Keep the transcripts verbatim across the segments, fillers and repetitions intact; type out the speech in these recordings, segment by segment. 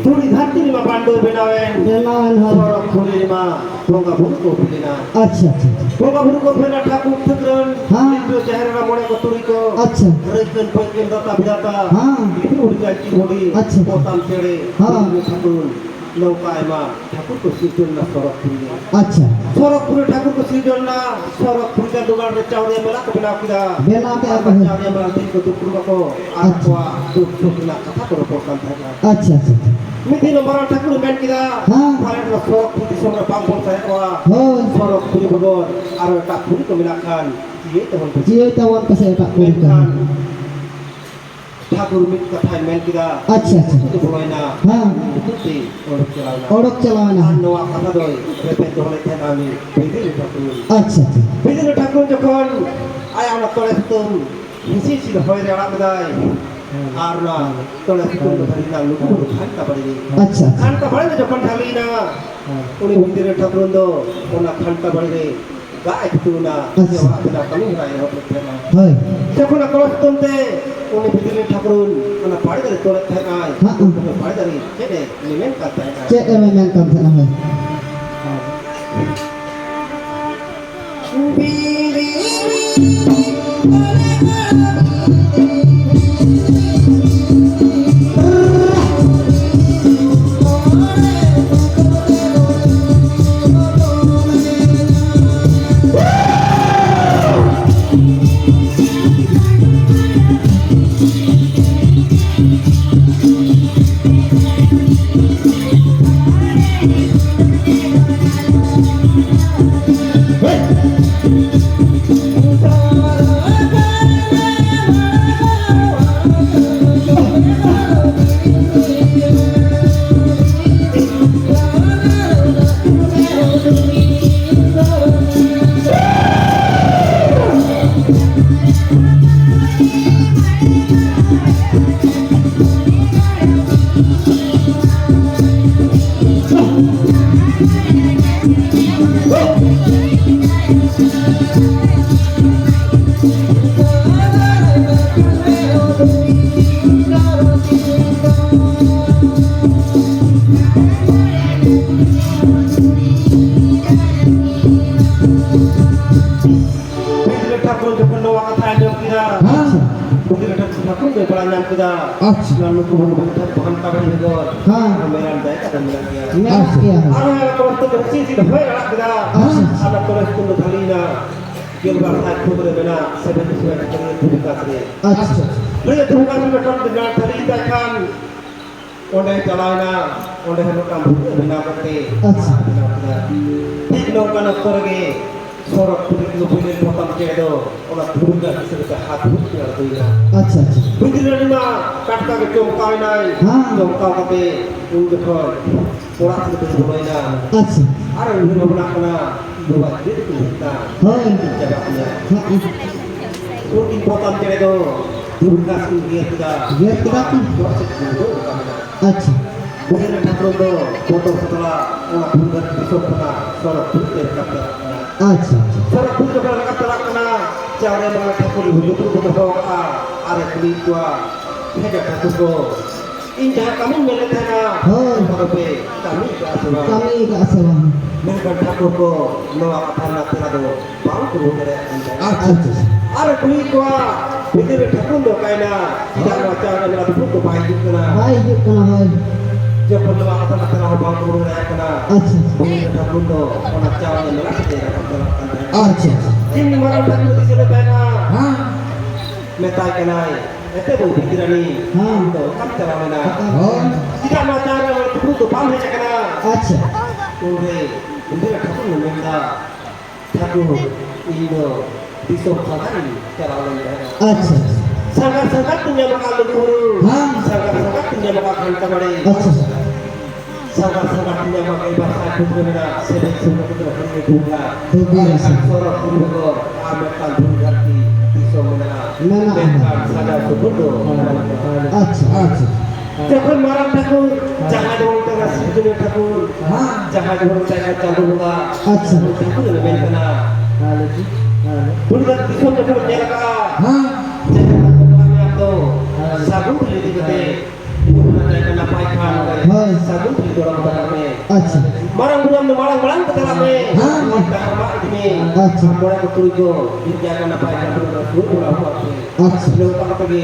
ᱫᱷᱩᱲᱤ ᱫᱷᱟᱹᱨᱛᱤ ᱨᱮᱢᱟ ᱵᱟᱱᱰᱳ ᱵᱮᱱᱟᱣᱮᱱ᱾ ᱵᱮᱱᱟᱣᱮᱱ, ᱦᱳᱭ᱾ ᱥᱚᱲᱚᱠ ᱠᱩᱞᱦᱤ ᱨᱮᱢᱟ ᱵᱚᱸᱜᱟ ᱵᱩᱨᱩ ᱠᱚ ᱦᱩᱭ ᱞᱮᱱᱟ᱾ ᱟᱪᱪᱷᱟ, ᱟᱪᱪᱷᱟ, ᱟᱪᱪᱷᱟ᱾ ᱵᱚᱸᱜᱟ ᱵᱩᱨᱩ ᱠᱚ ᱦᱩᱭ ᱞᱮᱱᱟ, ᱴᱷᱟᱹᱠᱩᱨ ᱴᱷᱟᱹᱠᱨᱟᱹᱱ, ᱦᱮᱸ᱾ ᱞᱤᱴᱟᱹ ᱡᱟᱦᱮᱨ ᱮᱨᱟ ᱢᱚᱬᱮ ᱠᱚ ᱛᱩᱨᱩᱭ ᱠᱚ, ᱟᱪᱪᱷᱟ᱾ ᱨᱟᱹᱭᱠᱟᱹᱱ ᱯᱟᱹᱭᱠᱟᱹᱱ ᱫᱟᱛᱟ ᱵᱤᱫᱷᱟᱴᱟ, ᱦᱮᱸ᱾ ᱵᱤᱫᱷᱩ ᱩᱰᱤ ᱜᱟᱭ ᱪᱤᱨ ᱩᱰᱤ, ᱟᱪᱪᱷᱟ᱾ ᱯᱚᱛᱟᱢ ᱪᱮᱬᱮ, ᱦᱮᱸ᱾ ᱵᱤᱫᱷᱩ ᱴᱷᱟᱹᱠᱩᱨ, ᱱᱚᱝᱠᱟ ᱟᱭᱢᱟ ᱴᱷᱟᱹᱠᱩᱨ ᱠᱚ ᱥᱤᱨᱡᱚᱱ ᱞᱮᱱᱟ ᱥᱚᱨᱚᱜᱽᱯᱩᱨᱤ ᱨᱮ᱾ ᱟᱪᱪᱷᱟ᱾ ᱥᱚᱨᱚᱜᱽᱯᱩᱨᱤ ᱨᱮ ᱴᱷᱟᱹᱠᱩᱨ ᱠᱚ ᱥᱤᱨᱡᱚᱱ ᱞᱮᱱᱟ, ᱥᱚᱨᱚᱜᱽᱯᱩᱨᱤ ᱨᱮ ᱫᱚᱜᱟᱲ ᱨᱮ ᱪᱟᱣᱨᱤᱭᱟᱹ ᱢᱮᱞᱟ ᱠᱚ ᱵᱮᱱᱟᱣ ᱠᱮᱫᱟ᱾ ᱵᱮᱱᱟᱣ ᱠᱮᱫᱟ ᱟᱨ ᱠᱚ, ᱦᱮᱸ᱾ ᱪᱟᱣᱨᱤᱭᱟᱹ ᱢᱮᱞᱟ ᱨᱮ ᱫᱤᱱ ᱠᱚ ᱫᱩᱯᱲᱩᱵ ᱟᱠᱚ ᱟᱨ ᱟᱪᱪᱷᱟ᱾ ᱟᱠᱚᱣᱟᱜ ᱫᱩᱠ ᱥᱩᱠ ᱨᱮᱱᱟᱜ ᱠᱟᱛᱷᱟ ᱠᱚ ᱨᱚᱯᱚᱲ ᱠᱟᱱ ᱛᱟᱦᱮᱸᱱᱟ᱾ ᱟᱪᱪᱷᱟ, ᱟᱪᱪᱷᱟ, ᱟᱪᱪᱷᱟ᱾ ᱢᱤᱫ ᱫᱤᱱ ᱢᱟᱨᱟᱝ ᱴᱷᱟᱹᱠᱩᱨ ᱮ ᱢᱮᱱ ᱠᱮᱫᱟ, ᱦᱮᱸ᱾ ᱯᱟᱞᱮᱱ ᱱᱚᱣᱟ ᱥᱚᱨᱚᱜᱽᱯᱩᱨᱤ ᱫᱤᱥᱚᱢ ᱨᱮ ᱵᱟᱝ ᱵᱚᱱ ᱛᱟᱦᱮᱸ ᱠᱚᱜᱼᱟ᱾ ᱦᱳᱭ᱾ ᱥᱚᱨᱚᱜᱽᱯᱩᱨᱤ ᱵᱮᱜᱚᱨ ᱟᱨᱚ ᱮᱴᱟᱜ ᱯᱩᱨᱤ ᱠᱚ ᱢᱮᱱᱟᱜ ᱠᱷᱟᱱ ᱪᱤᱭᱟᱹᱭ ᱛᱟᱵᱚᱱ ᱯᱮ᱾ ᱪᱤᱭᱟᱹᱭ ᱛᱟᱵᱚᱱ ᱯᱮ ᱥᱮ ᱮᱴᱟᱜ ᱯᱩᱨᱤ ᱠᱚ᱾ ᱢᱮᱱᱠᱷᱟᱱ ᱴᱷᱟᱠᱩᱨ ᱢᱤᱫ ᱠᱟᱛᱷᱟᱭ ᱢᱮᱱ ᱠᱮᱫᱟ, ᱟᱪᱪᱷᱟ, ᱟᱪᱪᱷᱟ᱾ ᱵᱚᱞᱚᱭᱮᱱᱟ᱾ ᱦᱮᱸ᱾ ᱵᱚᱞᱚᱭᱮᱱᱟ᱾ ᱚᱰᱚᱠ ᱪᱟᱞᱟᱣᱮᱱᱟ᱾ ᱟᱨ ᱱᱚᱣᱟ ᱠᱟᱛᱷᱟ ᱫᱚᱭ ᱨᱮᱵᱮᱫ ᱫᱚᱦᱚ ᱞᱮᱫ ᱛᱟᱦᱮᱱᱟ ᱩᱱᱤ ᱵᱤᱫᱩ ᱴᱷᱟᱠᱩᱨ᱾ ᱟᱪᱪᱷᱟ, ᱟᱪᱪᱷᱟ᱾ ᱵᱤᱫᱩ ᱴᱷᱟᱠᱩᱨ ᱡᱚᱠᱷᱚᱱ ᱟᱭᱟᱜ ᱚᱱᱟ ᱛᱚᱲᱮ ᱥᱩᱛᱟᱹᱢ ᱦᱤᱥᱤᱫ ᱦᱤᱥᱤᱫ ᱦᱚᱭ ᱨᱮ ᱟᱲᱟᱜ ᱞᱮᱫᱟᱭ, ᱟᱨ ᱚᱱᱟ ᱛᱚᱲᱮ ᱥᱩᱛᱟᱹᱢ ᱫᱚ ᱡᱷᱟᱹᱞᱤᱭᱮᱱᱟ ᱞᱩᱜᱩᱵᱩᱨᱩ ᱜᱷᱟᱱᱴᱟ ᱵᱟᱲᱮ ᱨᱮ᱾ ᱟᱪᱪᱷᱟ, ᱟᱪᱪᱷᱟ᱾ ᱜᱷᱟᱱᱴᱟ ᱵᱟᱲᱮ ᱨᱮ ᱡᱚᱠᱷᱚᱱ ᱡᱷᱟᱹᱞᱤᱭᱮᱱᱟ, ᱩᱱᱤ ᱵᱤᱫᱩ ᱴᱷᱟᱠᱩᱨ ᱫᱚ ᱚᱱᱟ ᱜᱷᱟᱱᱴᱟ ᱵᱟᱲᱮ ᱨᱮ ᱫᱟᱜ ᱮ ᱛᱩᱯᱩᱱᱟ, ᱟᱪᱪᱷᱟ᱾ ᱥᱮ ᱚᱲᱟᱜ ᱵᱮᱱᱟᱣ ᱠᱟᱹᱢᱤ ᱦᱚᱨᱟᱭ ᱮᱦᱚᱵ ᱞᱮᱫ ᱛᱟᱦᱮᱱᱟ᱾ ᱦᱳᱭ᱾ ᱡᱚᱠᱷᱚᱱ ᱟᱠᱚ ᱥᱩᱛᱟᱹᱢ ᱛᱮ ᱩᱱᱤ ᱵᱤᱫᱩ ᱴᱷᱟᱠᱩᱨ ᱚᱱᱟ ᱵᱟᱲᱮ ᱫᱟᱨᱮ ᱛᱚᱞᱮᱫ ᱛᱟᱦᱮᱱᱟᱭ, ᱦᱮᱸ᱾ ᱩᱱ ᱥᱚᱢᱚᱭ ᱵᱟᱲᱮ ᱫᱟᱨᱮ ᱪᱮᱫ ᱮ ᱢᱮᱢᱮᱱ ᱠᱟᱱ ᱛᱟᱦᱮᱱᱟ? ᱪᱮᱫ ᱮ ᱢᱮᱢᱮᱱ ᱠᱟᱱ ᱛᱟᱦᱮᱱᱟ? ᱦᱳᱭ᱾ ᱟᱪᱪᱷᱟ᱾ ᱚᱱᱟ ᱱᱩᱠᱩ ᱦᱚᱸ ᱵᱷᱟᱱᱛᱟ ᱵᱟᱹᱲᱤ ᱵᱮᱜᱚᱨ ᱦᱮᱸ᱾ ᱟᱨᱦᱚᱸ ᱢᱮᱨᱟᱱ ᱡᱟᱭᱜᱟ ᱫᱚ ᱢᱮᱱᱟᱜ ᱜᱮᱭᱟ᱾ ᱢᱮᱱᱟᱜ ᱜᱮᱭᱟ᱾ ᱟᱨᱦᱚᱸ ᱚᱱᱟ ᱠᱚᱨᱮ ᱠᱷᱚᱱ ᱫᱚ ᱪᱮᱫ ᱪᱮᱫ ᱦᱚᱭ ᱟᱲᱟᱜ ᱠᱮᱫᱟ᱾ ᱟᱪᱪᱷᱟ᱾ ᱟᱨ ᱚᱱᱟ ᱠᱚᱨᱮ ᱠᱷᱚᱱ ᱫᱚ ᱵᱷᱟᱹᱞᱤᱭᱮᱱᱟ᱾ ᱜᱮᱞᱵᱟᱨ ᱥᱟᱭ ᱯᱷᱩᱴ ᱨᱮ ᱢᱮᱱᱟᱜ ᱥᱮᱵᱷᱮᱱ ᱥᱤᱥᱴᱟᱨ ᱫᱷᱩᱵᱤ ᱜᱷᱟᱥ ᱨᱮ᱾ ᱟᱪᱪᱷᱟ᱾ ᱞᱟᱹᱭ ᱫᱷᱩᱵᱤ ᱜᱷᱟᱥ ᱨᱮ ᱢᱤᱫᱴᱟᱝ ᱵᱮᱱᱟᱣ ᱛᱷᱟᱹᱨᱤ ᱛᱟᱭ ᱠᱷᱟᱱ ᱚᱸᱰᱮ ᱪᱟᱞᱟᱣᱮᱱᱟ᱾ ᱚᱸᱰᱮ ᱦᱚᱸ ᱢᱤᱫᱴᱟᱝ ᱵᱷᱩᱜᱟᱹᱜ ᱵᱮᱱᱟᱣ ᱠᱟᱛᱮ ᱟᱪᱪᱷᱟ᱾ ᱵᱮᱱᱟᱣ ᱠᱮᱫᱟ᱾ ᱴᱷᱤᱠ ᱱᱚᱝᱠᱟᱱ ᱚᱠᱛᱚ ᱨᱮᱜᱮ ᱥᱚᱨᱚᱜᱽᱯᱩᱨᱤ ᱠᱚ ᱯᱩᱭᱞᱩ ᱯᱚᱛᱟᱢ ᱪᱮᱬᱮ ᱫᱚ ᱚᱱᱟ ᱫᱷᱩᱵᱤ ᱜᱷᱟᱥ ᱥᱮᱫ ᱦᱟᱛ ᱦᱩᱭ ᱟᱬᱜᱚᱭᱮᱱᱟ᱾ ᱟᱪᱪᱷᱟ, ᱟᱪᱪᱷᱟ᱾ ᱵᱷᱤᱛᱨᱤ ᱨᱮ ᱢᱟ ᱴᱟᱴᱠᱟ ᱜᱮ ᱪᱚᱢᱠᱟᱣ ᱮᱱᱟᱭ᱾ ᱦᱮᱸ᱾ ᱪᱚᱢᱠᱟᱣ ᱠᱟᱛᱮ ᱩᱱ ᱡᱚᱠᱷᱚᱱ ᱚᱲᱟᱜ ᱥᱮᱫ ᱛᱮ ᱵᱚᱞᱚᱭᱮᱱᱟ᱾ ᱟᱪᱪᱷᱟ᱾ ᱟᱨ ᱩᱭᱦᱟᱹᱨ ᱵᱷᱟᱵᱽᱱᱟ ᱠᱟᱱᱟ, ᱵᱟᱵᱟ ᱪᱮᱫ ᱠᱚ ᱢᱮᱛᱟᱜ ᱦᱳᱭ᱾ ᱪᱟᱵᱟ ᱠᱮᱭᱟ᱾ ᱦᱮᱸ᱾ ᱩᱱᱠᱤᱱ ᱯᱚᱛᱟᱢ ᱪᱮᱬᱮ ᱫᱚ ᱫᱷᱩᱵᱤ ᱜᱷᱟᱥ ᱠᱤᱱ ᱜᱮᱨ ᱠᱮᱫᱟ᱾ ᱜᱮᱨ ᱠᱮᱫᱟ ᱠᱤᱱ? ᱚᱲᱟᱜ ᱥᱮᱫ ᱠᱤᱱ ᱨᱩᱣᱟᱹᱲ ᱠᱟᱱᱟ᱾ ᱟᱪᱪᱷᱟ᱾ ᱵᱩᱫᱷᱤ ᱨᱮ ᱴᱷᱟᱹᱠᱩᱨ ᱫᱚ ᱵᱚᱛᱚᱨ ᱥᱟᱛᱞᱟ ᱚᱱᱟ ᱵᱷᱩᱞᱜᱟᱹᱨ ᱫᱤᱥᱚᱢ ᱠᱷᱚᱱᱟᱜ ᱥᱚᱨᱚᱜᱽᱯᱩᱨᱤ ᱛᱮ ᱨᱟᱠᱟᱵ ᱪᱟᱞᱟᱜ ᱠᱟᱱᱟ᱾ ᱟᱪᱪᱷᱟ, ᱟᱪᱪᱷᱟ᱾ ᱥᱚᱨᱚᱜᱽᱯᱩᱨᱤ ᱡᱚᱠᱷᱚᱱ ᱨᱟᱠᱟᱵ ᱪᱟᱞᱟᱜ ᱠᱟᱱᱟ, ᱪᱟᱣᱞᱮ ᱢᱟᱱᱮ ᱴᱷᱟᱹᱠᱩᱨ ᱞᱩᱛᱩᱨ ᱠᱚ ᱫᱚᱦᱚ ᱠᱟᱜᱼᱟ ᱟᱨ ᱮ ᱠᱩᱞᱤᱭᱮᱫ ᱠᱚᱣᱟ, "ᱦᱮᱸ ᱡᱟ ᱴᱷᱟᱹᱠᱩᱨ ᱠᱚ, ᱤᱧ ᱡᱟᱦᱟᱸ ᱠᱟᱹᱢᱤᱧ ᱢᱮᱱ ᱞᱮᱫ ᱛᱟᱦᱮᱱᱟ, ᱦᱳᱭ᱾ ᱚᱱᱟ ᱫᱚᱯᱮ ᱠᱟᱹᱢᱤ ᱠᱟᱜᱼᱟ ᱥᱮ ᱵᱟᱝ?" ᱠᱟᱹᱢᱤ ᱠᱟᱜᱼᱟ ᱥᱮ ᱵᱟᱝ? ᱢᱮᱱᱠᱷᱟᱱ ᱴᱷᱟᱹᱠᱩᱨ ᱠᱚ ᱱᱚᱣᱟ ᱠᱟᱛᱷᱟ ᱨᱮᱱᱟᱜ ᱛᱮᱞᱟ ᱫᱚ ᱵᱟᱝ ᱠᱚ ᱨᱩᱣᱟᱹᱲ ᱫᱟᱲᱮᱭᱟᱜ ᱠᱟᱱ ᱛᱟᱦᱮᱸᱫ᱾ ᱟᱪᱪᱷᱟ, ᱟᱪᱪᱷᱟ᱾ ᱟᱨ ᱮ ᱠᱩᱞᱤᱭᱮᱫ ᱠᱚᱣᱟ, ᱵᱷᱤᱛᱤᱨ ᱨᱮ ᱴᱷᱟᱹᱠᱩᱨ ᱫᱚ ᱚᱠᱟᱭᱮᱱᱟ? ᱪᱮᱫᱟᱜ ᱱᱚᱣᱟ ᱪᱟᱣᱞᱮ ᱢᱮᱞᱟ ᱫᱩᱯᱲᱩᱵ ᱫᱚ ᱵᱟᱭ ᱦᱤᱡᱩᱜ ᱠᱟᱱᱟ? ᱵᱟᱭ ᱦᱤᱡᱩᱜ ᱠᱟᱱᱟ, ᱦᱳᱭ᱾ ᱡᱚᱠᱷᱚᱱ ᱱᱚᱣᱟ ᱠᱟᱛᱷᱟ ᱨᱮᱱᱟᱜ ᱛᱮᱞᱟ ᱦᱚᱸ ᱵᱟᱝ ᱠᱚ ᱨᱩᱣᱟᱹᱲ ᱫᱟᱲᱮᱭᱟᱜ ᱠᱟᱱᱟ, ᱟᱪᱪᱷᱟ᱾ ᱵᱷᱤᱛᱤᱨ ᱨᱮ ᱴᱷᱟᱹᱠᱩᱨ ᱫᱚ ᱚᱱᱟ ᱪᱟᱣᱞᱮ ᱢᱮᱞᱟ ᱥᱮᱫ ᱮ ᱨᱟᱠᱟᱵ ᱪᱟᱞᱟᱜ ᱠᱟᱱ ᱛᱟᱦᱮᱸᱫ᱾ ᱟᱪᱪᱷᱟ, ᱟᱪᱪᱷᱟ᱾ ᱛᱤᱱ ᱢᱟᱨᱟᱝ ᱴᱷᱟᱹᱠᱩᱨ ᱫᱤᱥᱟᱹ ᱞᱮ ᱛᱟᱦᱮᱱᱟ? ᱦᱮᱸ᱾ ᱢᱮᱛᱟᱭ ᱠᱟᱱᱟᱭ, ᱮᱛᱮ ᱵᱟᱹᱦᱩ ᱵᱷᱤᱛᱤᱨ ᱨᱟᱱᱤ, ᱦᱮᱸ᱾ ᱟᱢ ᱫᱚ ᱚᱠᱟᱢ ᱪᱟᱞᱟᱣ ᱞᱮᱱᱟ? ᱦᱳᱭ᱾ ᱪᱮᱫᱟᱜ ᱱᱚᱣᱟ ᱪᱟᱣᱞᱮ ᱢᱮᱞᱟ ᱫᱩᱯᱲᱩᱵ ᱫᱚ ᱵᱟᱢ ᱦᱮᱡ ᱟᱠᱟᱱᱟ? ᱟᱪᱪᱷᱟ᱾ ᱩᱱᱨᱮ ᱵᱷᱤᱛᱤᱨ ᱨᱮ ᱴᱷᱟᱹᱠᱩᱨ ᱮ ᱢᱮᱱᱫᱟ, ᱴᱷᱟᱹᱠᱩᱨ, ᱤᱧ ᱫᱚ ᱫᱤᱥᱚᱢ ᱥᱟᱸᱜᱷᱟᱨᱤᱧ ᱪᱟᱞᱟᱣ ᱞᱮᱱ ᱛᱟᱦᱮᱸᱱᱟ᱾ ᱟᱪᱪᱷᱟ᱾ ᱥᱟᱸᱜᱷᱟᱨ ᱥᱟᱸᱜᱷᱟᱨ ᱛᱮ ᱧᱟᱢ ᱟᱠᱟᱫ ᱞᱩᱜᱩ ᱵᱩᱨᱩ, ᱦᱮᱸ᱾ ᱥᱟᱸᱜᱷᱟᱨ ᱥᱟᱸᱜᱷᱟᱨ ᱛᱮ ᱧᱟᱢ ᱟᱠᱟᱫ ᱜᱷᱟᱱᱴᱟ ᱵᱟᱲᱮ, ᱟᱪᱪᱷᱟ᱾ ᱥᱟᱸᱜᱷᱟᱨ ᱥᱟᱸᱜᱷᱟᱨ ᱛᱮ ᱧᱟᱢ ᱟᱠᱟᱫ ᱜᱮᱞᱵᱟᱨ ᱥᱟᱭ ᱯᱷᱩᱴ ᱨᱮ ᱢᱮᱱᱟᱜ ᱥᱮᱵᱷᱮᱱ ᱥᱤᱥᱴᱟᱨ ᱫᱷᱩᱵᱤ ᱜᱷᱟᱥ᱾ ᱫᱷᱩᱵᱤ ᱜᱷᱟᱥ᱾ ᱟᱨ ᱥᱚᱨᱚᱜᱽ ᱯᱩᱨᱤ ᱵᱮᱜᱚᱨ ᱟᱨ ᱢᱤᱫᱴᱟᱝ ᱫᱷᱩᱵᱤ ᱜᱷᱟᱥ ᱫᱤᱥᱚᱢ ᱢᱮᱱᱟᱜᱼᱟ᱾ ᱢᱮᱱᱟᱜᱼᱟ᱾ ᱢᱮᱱᱠᱷᱟᱱ ᱥᱟᱸᱜᱷᱟᱨ ᱥᱚᱯᱷᱚᱨ ᱫᱚ ᱟᱪᱪᱷᱟ, ᱟᱪᱪᱷᱟ᱾ ᱡᱚᱠᱷᱚᱱ ᱢᱟᱨᱟᱝ ᱴᱷᱟᱹᱠᱩᱨ, ᱡᱟᱦᱟᱸᱭ ᱫᱚ ᱢᱮᱛᱟᱭ ᱠᱟᱱᱟ ᱥᱤᱨᱡᱚᱱᱤᱭᱟᱹ ᱴᱷᱟᱹᱠᱩᱨ, ᱦᱮᱸ᱾ ᱡᱟᱦᱟᱸᱭ ᱫᱚ ᱢᱮᱛᱟᱭ ᱠᱟᱱᱟ ᱪᱟᱸᱫᱳ ᱵᱚᱸᱜᱟ, ᱟᱪᱪᱷᱟ᱾ ᱩᱱᱤ ᱴᱷᱟᱹᱠᱩᱨ ᱫᱚᱞᱮ ᱢᱮᱱ ᱠᱟᱱᱟ᱾ ᱦᱮᱸ, ᱞᱟᱹᱭ ᱵᱤᱱ᱾ ᱦᱮᱸ, ᱞᱟᱹᱭ ᱵᱤᱱ᱾ ᱩᱱᱤ ᱫᱚ ᱫᱤᱥᱚᱢ ᱡᱚᱠᱷᱚᱱ ᱧᱮᱞ ᱟᱠᱟᱫᱼᱟ, ᱦᱮᱸ᱾ ᱡᱟᱦᱟᱸ ᱴᱷᱟᱹᱠᱩᱨ ᱵᱚᱸᱜᱟ ᱢᱮᱱᱟᱜ ᱫᱚ, ᱦᱮᱸ᱾ ᱥᱟᱹᱜᱩᱱ ᱴᱷᱤᱞᱤ ᱤᱫᱤ ᱠᱟᱛᱮ, ᱩᱱᱤ ᱫᱚ ᱢᱮᱛᱟᱭ ᱠᱟᱱᱟ ᱱᱟᱯᱟᱭ ᱠᱷᱟᱱ, ᱦᱮᱸ᱾ ᱥᱟᱹᱜᱩᱱ ᱴᱷᱤᱞᱤ ᱫᱚ ᱚᱰᱚᱠ ᱠᱟᱜ ᱢᱮ᱾ ᱟᱪᱪᱷᱟ᱾ ᱢᱟᱨᱟᱝ ᱵᱩᱨᱩ ᱟᱢ ᱫᱚ ᱢᱟᱲᱟᱝ ᱢᱟᱲᱟᱝ ᱛᱮ ᱪᱟᱞᱟᱜ ᱢᱮ᱾ ᱦᱮᱸ᱾ ᱰᱟᱦᱟᱨ ᱢᱟᱜ ᱤᱫᱤ ᱢᱮ᱾ ᱟᱪᱪᱷᱟ᱾ ᱢᱚᱬᱮ ᱠᱚ ᱛᱩᱨᱩᱭ ᱠᱚ, ᱜᱤᱨᱡᱟ ᱠᱚ ᱱᱟᱯᱟᱭ ᱠᱷᱟᱱ, ᱥᱩᱨ ᱠᱚ ᱟᱹᱜᱩ ᱠᱟᱜ ᱯᱮ᱾ ᱟᱪᱪᱷᱟ᱾ ᱱᱚᱝᱠᱟ ᱠᱟᱛᱮ ᱜᱮ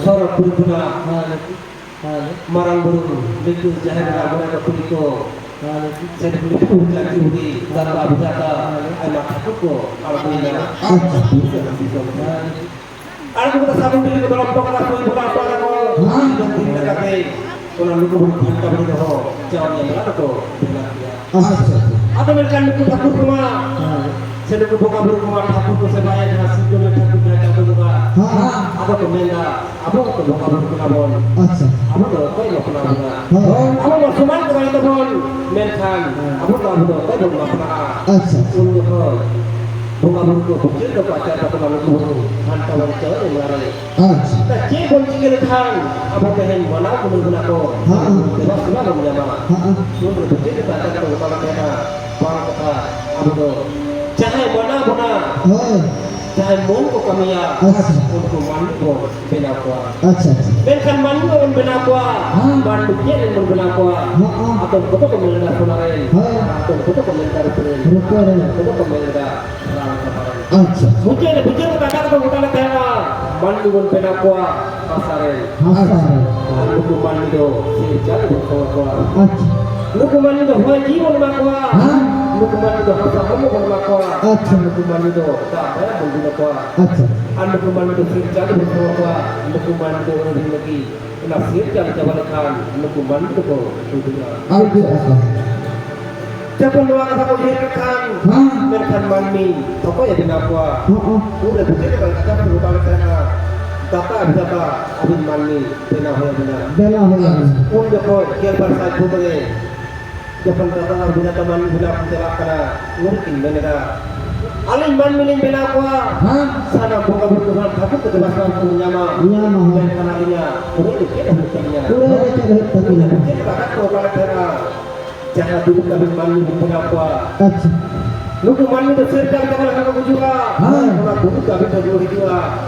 ᱥᱚᱨᱚᱜᱽ ᱯᱩᱨᱤ ᱠᱷᱚᱱᱟᱜ ᱢᱟᱨᱟᱝ ᱵᱩᱨᱩ, ᱞᱤᱴᱩ ᱡᱟᱦᱮᱨ ᱮᱨᱟ, ᱢᱚᱬᱮ ᱠᱚ ᱛᱩᱨᱩᱭ ᱠᱚ, ᱥᱮ ᱠᱩᱲᱤ ᱠᱚ, ᱪᱟᱹᱠᱨᱤ ᱵᱩᱲᱦᱤ, ᱫᱟᱫᱟ ᱵᱩᱰᱷᱟ, ᱟᱭᱢᱟ ᱴᱷᱟᱹᱠᱩᱨ ᱠᱚ ᱟᱬᱜᱚᱭᱮᱱᱟ᱾ ᱟᱪᱪᱷᱟ᱾ ᱟᱬᱜᱚ ᱠᱟᱛᱮ ᱥᱟᱹᱜᱩᱱ ᱴᱷᱤᱞᱤ ᱠᱚ ᱫᱚᱨᱚᱢ ᱦᱚᱴᱚ ᱠᱟᱫᱟ, ᱠᱩᱲᱤ ᱠᱚᱲᱟ ᱦᱚᱯᱚᱱ ᱠᱚ ᱦᱮᱸ᱾ ᱫᱤᱱ ᱞᱮᱠᱟᱛᱮ ᱚᱱᱟ ᱞᱩᱜᱩ ᱵᱩᱨᱩ ᱜᱷᱟᱱᱴᱟ ᱵᱟᱲᱮ ᱫᱚᱦᱚ ᱡᱟᱣᱨᱤᱭᱟᱹ ᱢᱮᱞᱟ ᱫᱚᱠᱚ ᱵᱮᱱᱟᱣ ᱠᱮᱫᱟ᱾ ᱟᱪᱪᱷᱟ, ᱟᱪᱪᱷᱟ᱾ ᱟᱫᱚ ᱢᱮᱱᱠᱷᱟᱱ ᱱᱩᱠᱩ ᱴᱷᱟᱹᱠᱩᱨ ᱠᱚᱢᱟ ᱦᱮᱸ᱾ ᱥᱮ ᱱᱩᱠᱩ ᱵᱚᱸᱜᱟ ᱵᱩᱨᱩ ᱠᱚᱢᱟ ᱴᱷᱟᱹᱠᱩᱨ ᱠᱚ ᱥᱮ ᱵᱟᱭᱟ ᱡᱟᱦᱟᱸ ᱥᱤᱨᱡᱚᱱᱤᱭᱟᱹ ᱴᱷᱟᱹᱠᱩᱨ ᱡᱟᱦᱟᱸ ᱪᱟᱸᱫᱳ ᱵᱚᱸᱜᱟ ᱦᱮᱸ᱾ ᱟᱫᱚ ᱠᱚ ᱢᱮᱱᱫᱟ, ᱟᱵᱚ ᱦᱚᱸᱛᱚ ᱵᱚᱸᱜᱟ ᱵᱩᱨᱩ ᱠᱟᱱᱟ ᱵᱚᱱ᱾ ᱟᱪᱪᱷᱟ᱾ ᱟᱵᱚ ᱫᱚ ᱚᱠᱚᱭ ᱵᱟᱯᱞᱟ ᱵᱚᱱᱟ? ᱦᱮᱸ᱾ ᱟᱵᱚ ᱢᱟ ᱥᱚᱢᱟᱱ ᱠᱚ ᱵᱟᱝ ᱛᱟᱵᱚᱱ, ᱢᱮᱱᱠᱷᱟᱱ ᱟᱵᱚ ᱫᱚ, ᱟᱵᱚ ᱫᱚ ᱚᱠᱚᱭ ᱵᱚᱱ ᱵᱟᱯᱞᱟᱜᱼᱟ? ᱟᱪᱪᱷᱟ᱾ ᱩᱱ ᱡᱚᱠᱷᱚᱱ ᱵᱚᱸᱜᱟ ᱵᱩᱨᱩ ᱠᱚ ᱵᱤᱪᱟᱹᱨ ᱫᱚᱠᱚ ᱟᱪᱟᱨ ᱫᱟᱠᱚ ᱱᱩᱠᱩ ᱵᱩᱨᱩ ᱜᱷᱟᱱᱴᱟ ᱵᱟᱲᱮ ᱪᱟᱣᱞᱮ ᱮᱢᱟ ᱨᱮ᱾ ᱟᱪᱪᱷᱟ᱾ ᱪᱮᱫ ᱵᱚᱱ ᱪᱤᱠᱟᱹ ᱞᱮᱠᱷᱟᱱ ᱟᱵᱚ ᱛᱮᱦᱮᱧ ᱢᱟᱱᱟᱣ ᱜᱩᱱᱟᱹᱣ ᱵᱚᱱᱟ ᱠᱚ? ᱦᱮᱸ᱾ ᱫᱮᱵᱟ ᱥᱮᱵᱟ ᱵᱚᱱ ᱧᱟᱢᱟ᱾ ᱦᱮᱸ᱾ ᱩᱱ ᱨᱮ ᱪᱮᱫ ᱞᱮᱠᱟ ᱟᱪᱟᱨ ᱠᱚ ᱚᱠᱟ ᱞᱮᱠᱟ ᱢᱮᱱᱟᱜᱼᱟ? ᱵᱟᱝ ᱠᱟᱛᱷᱟ, ᱟᱵᱚ ᱫᱚ ᱡᱟᱦᱟᱸᱭ ᱢᱟᱱᱟᱣ ᱵᱚᱱᱟ, ᱦᱳᱭ᱾ ᱡᱟᱦᱟᱸᱭ ᱢᱚᱱ ᱠᱚ ᱠᱟᱹᱢᱤᱭᱟ, ᱟᱪᱪᱷᱟ᱾ ᱩᱱᱠᱩ ᱢᱟᱹᱱᱢᱤ ᱵᱚᱱ ᱵᱮᱱᱟᱣ ᱠᱚᱣᱟ᱾ ᱟᱪᱪᱷᱟ, ᱟᱪᱪᱷᱟ᱾ ᱢᱮᱱᱠᱷᱟᱱ ᱢᱟᱹᱱᱢᱤ ᱵᱚᱱ ᱵᱮᱱᱟᱣ ᱠᱚᱣᱟ, ᱦᱮᱸ᱾ ᱢᱟᱹᱱᱢᱤ ᱪᱮᱫ ᱨᱮᱱ ᱵᱚᱱ ᱵᱮᱱᱟᱣ ᱠᱚᱣᱟ? ᱦᱮᱸ᱾ ᱟᱫᱚᱢ ᱠᱚᱫᱚ ᱠᱚ ᱢᱮᱱ ᱮᱫᱟ ᱥᱚᱱᱟ ᱨᱮᱱ, ᱦᱮᱸ᱾ ᱟᱫᱚᱢ ᱠᱚᱫᱚ ᱠᱚ ᱢᱮᱱ ᱮᱫᱟ ᱨᱩᱯᱟᱹ ᱨᱮᱱ, ᱨᱩᱯᱟᱹ ᱨᱮᱱ᱾ ᱟᱫᱚᱢ ᱠᱚᱫᱚ ᱠᱚ ᱢᱮᱱ ᱮᱫᱟ ᱨᱟᱝ ᱠᱟᱛᱷᱟ ᱨᱮ᱾ ᱟᱪᱪᱷᱟ᱾ ᱢᱩᱪᱟᱹᱫ ᱨᱮ ᱵᱤᱪᱟᱹᱨ ᱠᱟᱛᱷᱟ ᱫᱚ ᱜᱚᱴᱟ ᱞᱮ ᱛᱟᱦᱮᱱᱟ, ᱢᱟᱹᱱᱢᱤ ᱵᱚᱱ ᱵᱮᱱᱟᱣ ᱠᱚᱣᱟ ᱦᱟᱥᱟ ᱨᱮ᱾ ᱦᱟᱥᱟ ᱨᱮ᱾ ᱟᱨ ᱱᱩᱠᱩ ᱢᱟᱹᱱᱢᱤ ᱫᱚ ᱥᱤᱨᱡᱟᱹᱣ ᱵᱚᱱ ᱠᱷᱚᱵᱚᱨ ᱠᱚᱣᱟ᱾ ᱟᱪᱪᱷᱟ᱾ ᱱᱩᱠᱩ ᱢᱟᱹᱱᱢᱤ ᱫᱚ ᱦᱚᱭ ᱡᱤᱣᱤ ᱵᱚᱱ ᱮᱢᱟ ᱠᱚᱣᱟ᱾ ᱦᱮᱸ᱾ ᱱᱩᱠᱩ ᱢᱟᱹᱱᱢᱤ ᱫᱚ ᱦᱟᱥᱟ ᱦᱚᱲᱢᱚ ᱵᱚᱱ ᱮᱢᱟ ᱠᱚᱣᱟ᱾ ᱟᱪᱪᱷᱟ᱾ ᱱᱩᱠᱩ ᱢᱟᱹᱱᱢᱤ ᱫᱚ ᱫᱟᱜ ᱢᱟᱭᱟ ᱵᱚᱱ ᱫᱩᱞ ᱟᱠᱚᱣᱟ᱾ ᱟᱪᱪᱷᱟ᱾ ᱟᱨ ᱱᱩᱠᱩ ᱢᱟᱹᱱᱢᱤ ᱫᱚ ᱥᱤᱨᱡᱟᱹᱣ ᱵᱚᱱ ᱠᱷᱚᱵᱚᱨ ᱠᱚᱣᱟ᱾ ᱱᱩᱠᱩ ᱢᱟᱹᱱᱢᱤ ᱫᱚ ᱟᱹᱰᱤ ᱞᱟᱹᱜᱤᱫ ᱚᱱᱟ ᱥᱤᱨᱡᱟᱹᱣ ᱪᱟᱵᱟ ᱞᱮᱠᱷᱟᱱ ᱱᱩᱠᱩ ᱢᱟᱹᱱᱢᱤ ᱫᱚᱠᱚ ᱩᱰᱩᱠᱚᱜᱼᱟ᱾ ᱟᱹᱰᱤ ᱟᱥᱟ᱾ ᱡᱚᱠᱷᱚᱱ ᱱᱚᱣᱟ ᱠᱟᱛᱷᱟ ᱠᱚ ᱩᱭᱦᱟᱹᱨ ᱞᱮᱠᱷᱟᱱ, ᱦᱮᱸ᱾ ᱢᱮᱱᱠᱷᱟᱱ ᱢᱟᱹᱱᱢᱤ ᱚᱠᱚᱭᱮ ᱵᱮᱱᱟᱣ ᱠᱚᱣᱟ? ᱦᱚᱸ᱾ ᱩᱱᱨᱮ ᱵᱩᱡᱷᱟᱹᱣ ᱞᱮᱠᱷᱟᱱ ᱠᱟᱛᱷᱟ ᱠᱚ ᱜᱚᱴᱟ ᱞᱮᱠᱷᱟᱱ, ᱫᱟᱛᱟ ᱵᱤᱫᱷᱟᱛᱟ ᱟᱹᱵᱤᱱ ᱢᱟᱹᱱᱢᱤ ᱵᱮᱱᱟᱣ ᱦᱩᱭ ᱟᱵᱤᱱᱟ᱾ ᱵᱮᱱᱟᱣ ᱦᱩᱭ ᱟᱵᱤᱱᱟ᱾ ᱩᱱ ᱡᱚᱠᱷᱚᱱ ᱜᱮᱞᱵᱟᱨ ᱥᱟᱭ ᱯᱷᱩᱴ ᱨᱮ ᱡᱚᱠᱷᱚᱱ ᱫᱟᱛᱟ ᱟᱨ ᱵᱤᱫᱷᱟᱛᱟ ᱢᱟᱹᱱᱢᱤ ᱵᱮᱱᱟᱣ ᱠᱚ ᱪᱟᱞᱟᱜ ᱠᱟᱱᱟ, ᱩᱱ ᱠᱤᱱ ᱢᱮᱱ ᱮᱫᱟ, ᱟᱹᱞᱤᱧ ᱢᱟᱹᱱᱢᱤ ᱞᱤᱧ ᱵᱮᱱᱟᱣ ᱠᱚᱣᱟ, ᱦᱮᱸ᱾ ᱥᱟᱱᱟᱢ ᱵᱚᱸᱜᱟ ᱵᱩᱨᱩ ᱠᱚ ᱥᱟᱱᱟᱢ ᱴᱷᱟᱹᱠᱩᱨ ᱠᱚ ᱫᱮᱵᱟ ᱥᱮᱵᱟ ᱠᱚ ᱧᱟᱢᱟ᱾ ᱧᱟᱢᱟ᱾ ᱢᱮᱱᱠᱷᱟᱱ ᱟᱹᱞᱤᱧᱟᱜ ᱠᱩᱲᱟᱹᱭ ᱫᱚ ᱪᱮᱫ ᱦᱩᱭᱩᱜ ᱛᱟᱹᱞᱤᱧᱟ? ᱠᱩᱲᱟᱹᱭ ᱫᱚ ᱪᱮᱫ ᱦᱩᱭᱩᱜ ᱛᱟᱹᱞᱤᱧᱟ? ᱪᱮᱫ ᱞᱮᱠᱟ ᱠᱚ ᱚᱠᱟ ᱞᱮᱠᱟ ᱡᱟᱦᱟᱸ ᱫᱩᱲᱩᱵ ᱠᱟᱛᱮ ᱢᱟᱹᱱᱢᱤ ᱵᱚᱱ ᱵᱮᱱᱟᱣ ᱠᱚᱣᱟ᱾ ᱟᱪᱪᱷᱟ᱾ ᱱᱩᱠᱩ ᱢᱟᱹᱱᱢᱤ ᱫᱚ ᱥᱮᱨ ᱠᱟᱱ ᱛᱟᱵᱚᱱᱟ, ᱠᱚ ᱜᱩᱡᱩᱜᱼᱟ᱾ ᱦᱮᱸ᱾ ᱚᱱᱟ ᱵᱩᱨᱩ ᱠᱟᱹᱢᱤ ᱠᱚ ᱨᱩᱣᱟᱹᱲ ᱦᱤᱡᱩᱜᱼᱟ᱾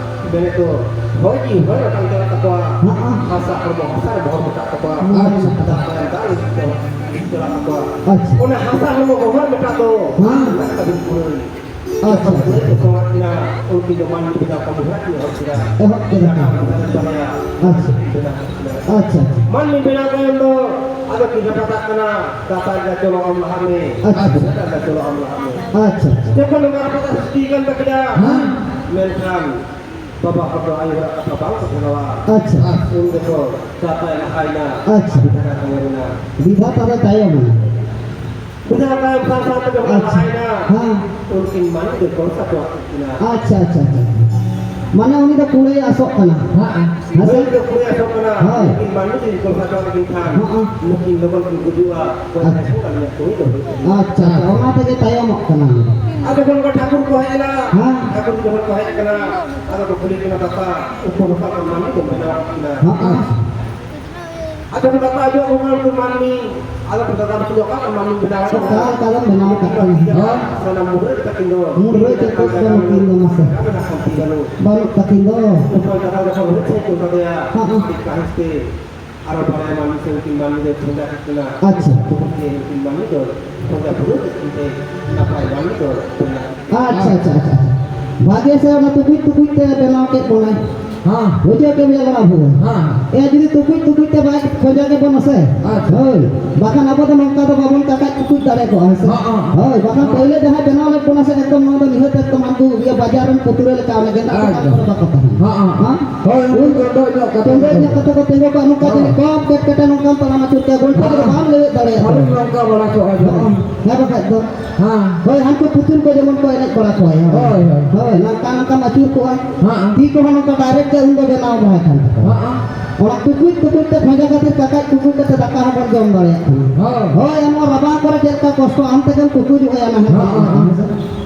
ᱢᱮᱱᱮ ᱠᱚ, ᱦᱚᱭ ᱡᱤᱣᱤ ᱦᱚᱭ ᱨᱟᱠᱟᱵ ᱪᱟᱞᱟᱜ ᱛᱟᱠᱚᱣᱟ᱾ ᱦᱮᱸ᱾ ᱦᱟᱥᱟ ᱦᱚᱲᱢᱚ ᱦᱟᱥᱟ ᱨᱮ ᱵᱚᱦᱚᱨ ᱢᱮᱴᱟᱜ ᱛᱟᱠᱚᱣᱟ᱾ ᱟᱪᱪᱷᱟ᱾ ᱫᱟᱜ ᱢᱟᱭᱟᱢ ᱫᱟᱜ ᱨᱮ ᱪᱟᱞᱟᱜ ᱛᱟᱠᱚᱣᱟ᱾ ᱟᱪᱪᱷᱟ᱾ ᱚᱱᱟ ᱦᱟᱥᱟ ᱦᱚᱲᱢᱚ ᱵᱚᱦᱚᱨ ᱢᱮᱴᱟᱜ ᱫᱚ ᱦᱮᱸ᱾ ᱚᱱᱟ ᱠᱟᱹᱢᱤ ᱯᱩᱨᱟᱹᱣ᱾ ᱟᱪᱪᱷᱟ, ᱟᱪᱪᱷᱟ᱾ ᱡᱚᱠᱷᱚᱱ ᱠᱚ ᱮᱛᱚᱦᱚᱵ ᱠᱮᱫᱟ, ᱩᱱᱠᱤᱱ ᱫᱚ ᱢᱟᱹᱱᱢᱤ ᱵᱮᱱᱟᱣ ᱠᱟᱹᱢᱤ ᱦᱚᱨᱟ ᱠᱤᱱ ᱮᱦᱚᱵ ᱠᱮᱫᱟ᱾ ᱮᱦᱚᱵ ᱠᱮᱫᱟ ᱠᱤᱱ᱾ ᱟᱪᱪᱷᱟ᱾ ᱵᱮᱱᱟᱣ ᱠᱮᱫᱟ᱾ ᱟᱪᱪᱷᱟ, ᱟᱪᱪᱷᱟ᱾ ᱢᱟᱹᱱᱢᱤ ᱵᱮᱱᱟᱣ ᱛᱟᱭᱚᱢ ᱫᱚ ᱟᱫᱚ ᱠᱤᱱ ᱨᱟᱯᱟᱜᱟᱜ ᱠᱟᱱᱟ, ᱫᱟᱛᱟ ᱮᱸᱜᱟ ᱪᱚᱞᱚ ᱟᱢ ᱞᱟᱦᱟ ᱢᱮ᱾ ᱟᱪᱪᱷᱟ᱾ ᱫᱟᱛᱟ ᱮᱸᱜᱟ ᱪᱚᱞᱚ ᱟᱢ ᱞᱟᱦᱟ ᱢᱮ᱾ ᱟᱪᱪᱷᱟ, ᱟᱪᱪᱷᱟ᱾ ᱡᱚᱠᱷᱚᱱ ᱱᱚᱝᱠᱟ ᱨᱟᱯᱟᱜ ᱥᱨᱤᱥᱴᱤ ᱠᱟᱱ ᱛᱟᱹᱠᱤᱱᱟ, ᱦᱮᱸ᱾ ᱢᱮᱱᱠᱷᱟᱱ ᱵᱟᱵᱟ ᱦᱚᱲ ᱫᱚ ᱟᱭᱳ ᱦᱚᱲᱟᱜ ᱠᱟᱛᱷᱟ ᱵᱟᱝ ᱠᱚ ᱥᱮᱬᱟᱣᱟ᱾ ᱟᱪᱪᱷᱟ᱾ ᱩᱱ ᱜᱮᱠᱚ ᱫᱟᱛᱟᱭ ᱞᱟᱦᱟᱭᱮᱱᱟ᱾ ᱟᱪᱪᱷᱟ᱾ ᱵᱤᱫᱷᱟᱛᱟ ᱛᱟᱭᱚᱢ ᱮᱱᱟ᱾ ᱵᱤᱫᱷᱟᱛᱟ ᱫᱚ ᱛᱟᱭᱚᱢ ᱮᱱᱟ᱾ ᱵᱤᱫᱷᱟᱛᱟ ᱛᱟᱭᱚᱢ ᱥᱟᱶ ᱥᱟᱶ ᱛᱮ ᱡᱚᱠᱷᱚᱱ ᱟᱪᱪᱷᱟ᱾ ᱞᱟᱦᱟᱭᱮᱱᱟ, ᱦᱮᱸ᱾ ᱩᱱᱠᱤᱱ ᱢᱟᱹᱱᱢᱤ ᱫᱚᱠᱚ ᱥᱟᱛᱣᱟᱜ ᱠᱤᱱᱟ᱾ ᱟᱪᱪᱷᱟ, ᱟᱪᱪᱷᱟ, ᱟᱪᱪᱷᱟ᱾ ᱢᱟᱱᱮ ᱩᱱᱤ ᱫᱚ ᱠᱩᱲᱤᱭ ᱟᱥᱚᱜ ᱠᱟᱱᱟ᱾ ᱦᱮᱸ᱾ ᱦᱮᱸ ᱥᱮ? ᱩᱱᱤ ᱫᱚ ᱠᱩᱲᱤᱭ ᱟᱥᱚᱜ ᱠᱟᱱᱟ᱾ ᱦᱳᱭ᱾ ᱩᱱᱠᱤᱱ ᱢᱟᱹᱱᱢᱤ ᱫᱚ ᱡᱩᱫᱤ ᱠᱚ ᱥᱟᱛᱣᱟᱜ ᱠᱤᱱ ᱠᱷᱟᱱ, ᱦᱮᱸ᱾ ᱱᱩᱠᱤᱱ ᱞᱚᱜᱚᱱ ᱠᱤᱱ ᱜᱩᱡᱩᱜᱼᱟ᱾ ᱟᱪᱪᱷᱟ᱾ ᱟᱪᱪᱷᱟ, ᱟᱪᱪᱷᱟ, ᱚᱱᱟ ᱛᱮᱜᱮ ᱛᱟᱭᱚᱢᱚᱜ ᱠᱟᱱᱟ᱾ ᱟᱨ ᱡᱚᱠᱷᱚᱱ ᱠᱚ ᱴᱷᱟᱹᱠᱩᱨ ᱠᱚ ᱦᱮᱡ ᱮᱱᱟ, ᱦᱮᱸ᱾ ᱴᱷᱟᱹᱠᱩᱨ ᱡᱚᱠᱷᱚᱱ ᱠᱚ ᱦᱮᱡ ᱟᱠᱟᱱᱟ, ᱟᱫᱚ ᱠᱚ ᱠᱩᱞᱤ ᱠᱤᱱᱟ, "ᱫᱟᱛᱟ, ᱩᱱᱠᱩ ᱱᱚᱝᱠᱟ ᱠᱚ ᱢᱟᱹᱱᱢᱤ ᱠᱚ ᱵᱮᱱᱟᱣ ᱟᱠᱟᱫ ᱠᱤᱱᱟ?" ᱦᱮᱸ᱾ ᱟᱫᱚ ᱠᱚ ᱫᱟᱛᱟ ᱟᱡᱚᱢ ᱠᱚ ᱢᱟᱹᱱᱢᱤ, ᱟᱫᱚ ᱠᱚ ᱫᱟᱛᱟ ᱠᱚ ᱚᱠᱟ ᱠᱚ ᱢᱟᱹᱱᱢᱤ ᱵᱮᱱᱟᱣ ᱟᱠᱟᱫ ᱠᱤᱱᱟ? ᱚᱠᱟ ᱞᱮᱠᱟ ᱵᱚᱱ ᱵᱮᱱᱟᱣ ᱟᱠᱟᱫ ᱠᱤᱱᱟ? ᱦᱮᱸ᱾ ᱥᱟᱱᱟᱢ ᱢᱩᱰᱨᱟᱹ ᱛᱟᱹᱠᱤᱱ ᱫᱚ᱾ ᱢᱩᱰᱨᱟᱹ ᱪᱮᱫ ᱠᱚ ᱱᱩᱠᱤᱱ ᱫᱚ ᱢᱟᱥᱮ? ᱵᱟᱹᱱᱩᱜ ᱛᱟᱹᱠᱤᱱ ᱫᱚ᱾ ᱵᱟᱹᱱᱩᱜ ᱛᱟᱹᱠᱤᱱ ᱫᱚ᱾ ᱩᱱᱠᱩ ᱫᱟᱛᱟ ᱡᱚᱠᱷᱚᱱ ᱦᱩᱭ ᱥᱟᱹᱛ ᱠᱚ ᱛᱟᱞᱮᱭᱟ, ᱦᱮᱸ, ᱦᱮᱸ᱾ ᱟᱹᱰᱤ ᱠᱟᱹᱦᱤᱥ ᱛᱮ ᱟᱨᱚ ᱵᱟᱨᱭᱟ ᱢᱟᱹᱱᱢᱤ ᱥᱮ ᱩᱱᱠᱤᱱ ᱢᱟᱹᱱᱢᱤ ᱫᱚᱭ ᱠᱷᱚᱸᱡᱟ ᱠᱤᱱ ᱠᱟᱱᱟ᱾ ᱟᱪᱪᱷᱟ᱾ ᱛᱩᱯᱩᱫ ᱛᱮ ᱩᱱᱠᱤᱱ ᱢᱟᱹᱱᱢᱤ ᱫᱚ ᱠᱷᱚᱸᱡᱟ ᱯᱩᱨᱟᱹᱣ ᱠᱮᱫ ᱠᱤᱱ ᱛᱮ ᱱᱟᱯᱟᱭ ᱢᱟᱹᱱᱢᱤ ᱫᱚ ᱵᱮᱱᱟᱣ ᱠᱮᱫ ᱠᱤᱱᱟ᱾ ᱟᱪᱪᱷᱟ, ᱟᱪᱪᱷᱟ, ᱟᱪᱪᱷᱟ, ᱟᱪᱪᱷᱟ᱾ ᱵᱷᱟᱜᱮ ᱥᱮ ᱚᱱᱟ ᱛᱩᱯᱩᱫ ᱛᱩᱯᱩᱫ ᱛᱮ ᱵᱮᱱᱟᱣ ᱠᱮᱫ ᱵᱚᱱᱟᱭ᱾ ᱦᱮᱸ᱾ ᱵᱩᱡᱷᱟᱹᱣ ᱠᱮᱫ ᱵᱮᱱ ᱚᱱᱟ ᱵᱷᱩᱞ᱾ ᱦᱮᱸ᱾ ᱮ ᱡᱩᱫᱤ ᱛᱩᱯᱩᱫ ᱛᱩᱯᱩᱫ ᱛᱮ ᱵᱟᱭ ᱠᱷᱚᱸᱡᱟ ᱠᱮᱫ ᱵᱚᱱᱟ ᱥᱮ᱾ ᱟᱪᱪᱷᱟ᱾ ᱦᱳᱭ᱾ ᱵᱟᱠᱷᱟᱱ ᱟᱵᱚ ᱫᱚ ᱱᱚᱝᱠᱟ ᱫᱚ ᱵᱟᱵᱚᱱ ᱠᱟᱴᱟᱡ ᱛᱩᱯᱩᱫ ᱫᱟᱲᱮ ᱠᱚᱜᱼᱟ, ᱦᱮᱸ ᱥᱮ? ᱦᱮᱸ, ᱦᱮᱸ᱾ ᱦᱳᱭ, ᱵᱟᱠᱷᱟᱱ ᱦᱮᱸ᱾ ᱯᱟᱹᱭᱞᱟᱹ ᱡᱟᱦᱟᱸᱭ ᱵᱮᱱᱟᱣ ᱞᱮᱫ ᱵᱚᱱᱟ ᱥᱮ, ᱮᱠᱫᱚᱢ ᱱᱚᱣᱟ ᱫᱚ ᱱᱤᱦᱟᱹᱛ ᱮᱠᱫᱚᱢ ᱟᱢ ᱫᱚ ᱤᱭᱟᱹ ᱵᱟᱡᱟᱨ ᱨᱮᱱ ᱯᱩᱛᱲᱟᱹ ᱞᱮᱠᱟ, ᱚᱱᱮ ᱜᱮᱸᱫᱟᱜ ᱠᱚ ᱮᱠᱫᱚᱢ᱾ ᱵᱟᱠᱚ ᱛᱟᱦᱮᱱᱟ᱾ ᱦᱮᱸ, ᱦᱮᱸ᱾ ᱦᱮᱸ? ᱦᱳᱭ, ᱩᱱᱠᱩ ᱠᱮᱴᱮᱡ ᱧᱚᱜ ᱠᱟᱛᱮ ᱠᱮᱴᱮᱡ ᱠᱚ ᱧᱚᱜ ᱠᱟᱛᱮ ᱠᱚ ᱛᱤᱸᱜᱩ ᱠᱚᱜᱼᱟ, ᱱᱚᱝᱠᱟ ᱦᱮᱸ᱾ ᱡᱟᱹᱱᱤᱡ ᱠᱚᱯ ᱠᱮᱴ ᱠᱮᱴᱮ ᱱᱚᱝᱠᱟᱢ ᱛᱟᱲᱟᱢ ᱟᱹᱪᱩᱨ ᱠᱮᱭᱟ, ᱜᱚᱱᱴᱷᱮ ᱨᱮᱫᱚ ᱦᱮᱸ᱾ ᱵᱟᱢ ᱞᱮᱵᱮᱫ ᱫᱟᱲᱮᱭᱟᱜ ᱵᱟᱹᱞᱤᱧ ᱠᱟᱱᱟ᱾ ᱱᱚᱝᱠᱟ ᱵᱟᱲᱟ ᱠᱚᱜᱼᱟ ᱡᱟᱹᱱᱤᱡ᱾ ᱦᱮᱸ, ᱦᱮᱸ, ᱵᱟᱠᱷᱟᱡ ᱫᱚ᱾ ᱦᱮᱸ᱾ ᱦᱳᱭ, ᱦᱟᱱᱠᱩ ᱯᱩᱛᱩᱞ ᱠᱚ ᱡᱮᱢᱚᱱ ᱠᱚ ᱮᱱᱮᱡ ᱵᱟᱲᱟ ᱠᱚᱣᱟ, ᱦᱳᱭ᱾ ᱦᱳᱭ, ᱦᱳᱭ᱾ ᱦᱳᱭ, ᱱᱚᱝᱠᱟ ᱱᱚᱝᱠᱟᱢ ᱟᱹᱪᱩᱨ ᱠᱚᱜᱼᱟ᱾ ᱦᱮᱸ᱾ ᱛᱤ ᱠᱚᱦᱚᱸ ᱱᱚᱝᱠᱟ direct ᱜᱮ ᱩᱱ ᱫᱚ ᱵᱮᱱᱟᱣ ᱵᱟᱲᱟᱭ ᱠᱟᱱ ᱛᱟᱠᱚᱣᱟ᱾ ᱦᱮᱸ᱾ ᱚᱱᱟ ᱴᱩᱠᱩᱡ ᱴᱩᱠᱩᱡ ᱛᱮ ᱠᱷᱚᱡᱟ ᱠᱷᱟᱹᱛᱤᱨ ᱠᱟᱠᱟᱡ ᱴᱩᱠᱩᱡ ᱠᱟᱛᱮ ᱫᱟᱠᱟ ᱦᱚᱸᱵᱚᱱ ᱡᱚᱢ ᱫᱟᱲᱮᱭᱟᱜ ᱠᱟᱱᱟ᱾ ᱦᱮᱸ᱾ ᱦᱳᱭ, ᱟᱨ ᱱᱚᱣᱟ ᱨᱟᱵᱟᱝ ᱠᱚᱨᱮ ᱪᱮᱫ ᱞᱮᱠᱟ ᱠᱚᱥᱴᱚ, ᱟᱢ ᱛᱮᱜᱮᱢ ᱴᱩᱠᱩᱡᱚᱜᱼᱟ, ᱚᱱᱟ ᱦᱚᱸ ᱦᱮᱸ, ᱦᱮᱸ, ᱦᱮᱸ᱾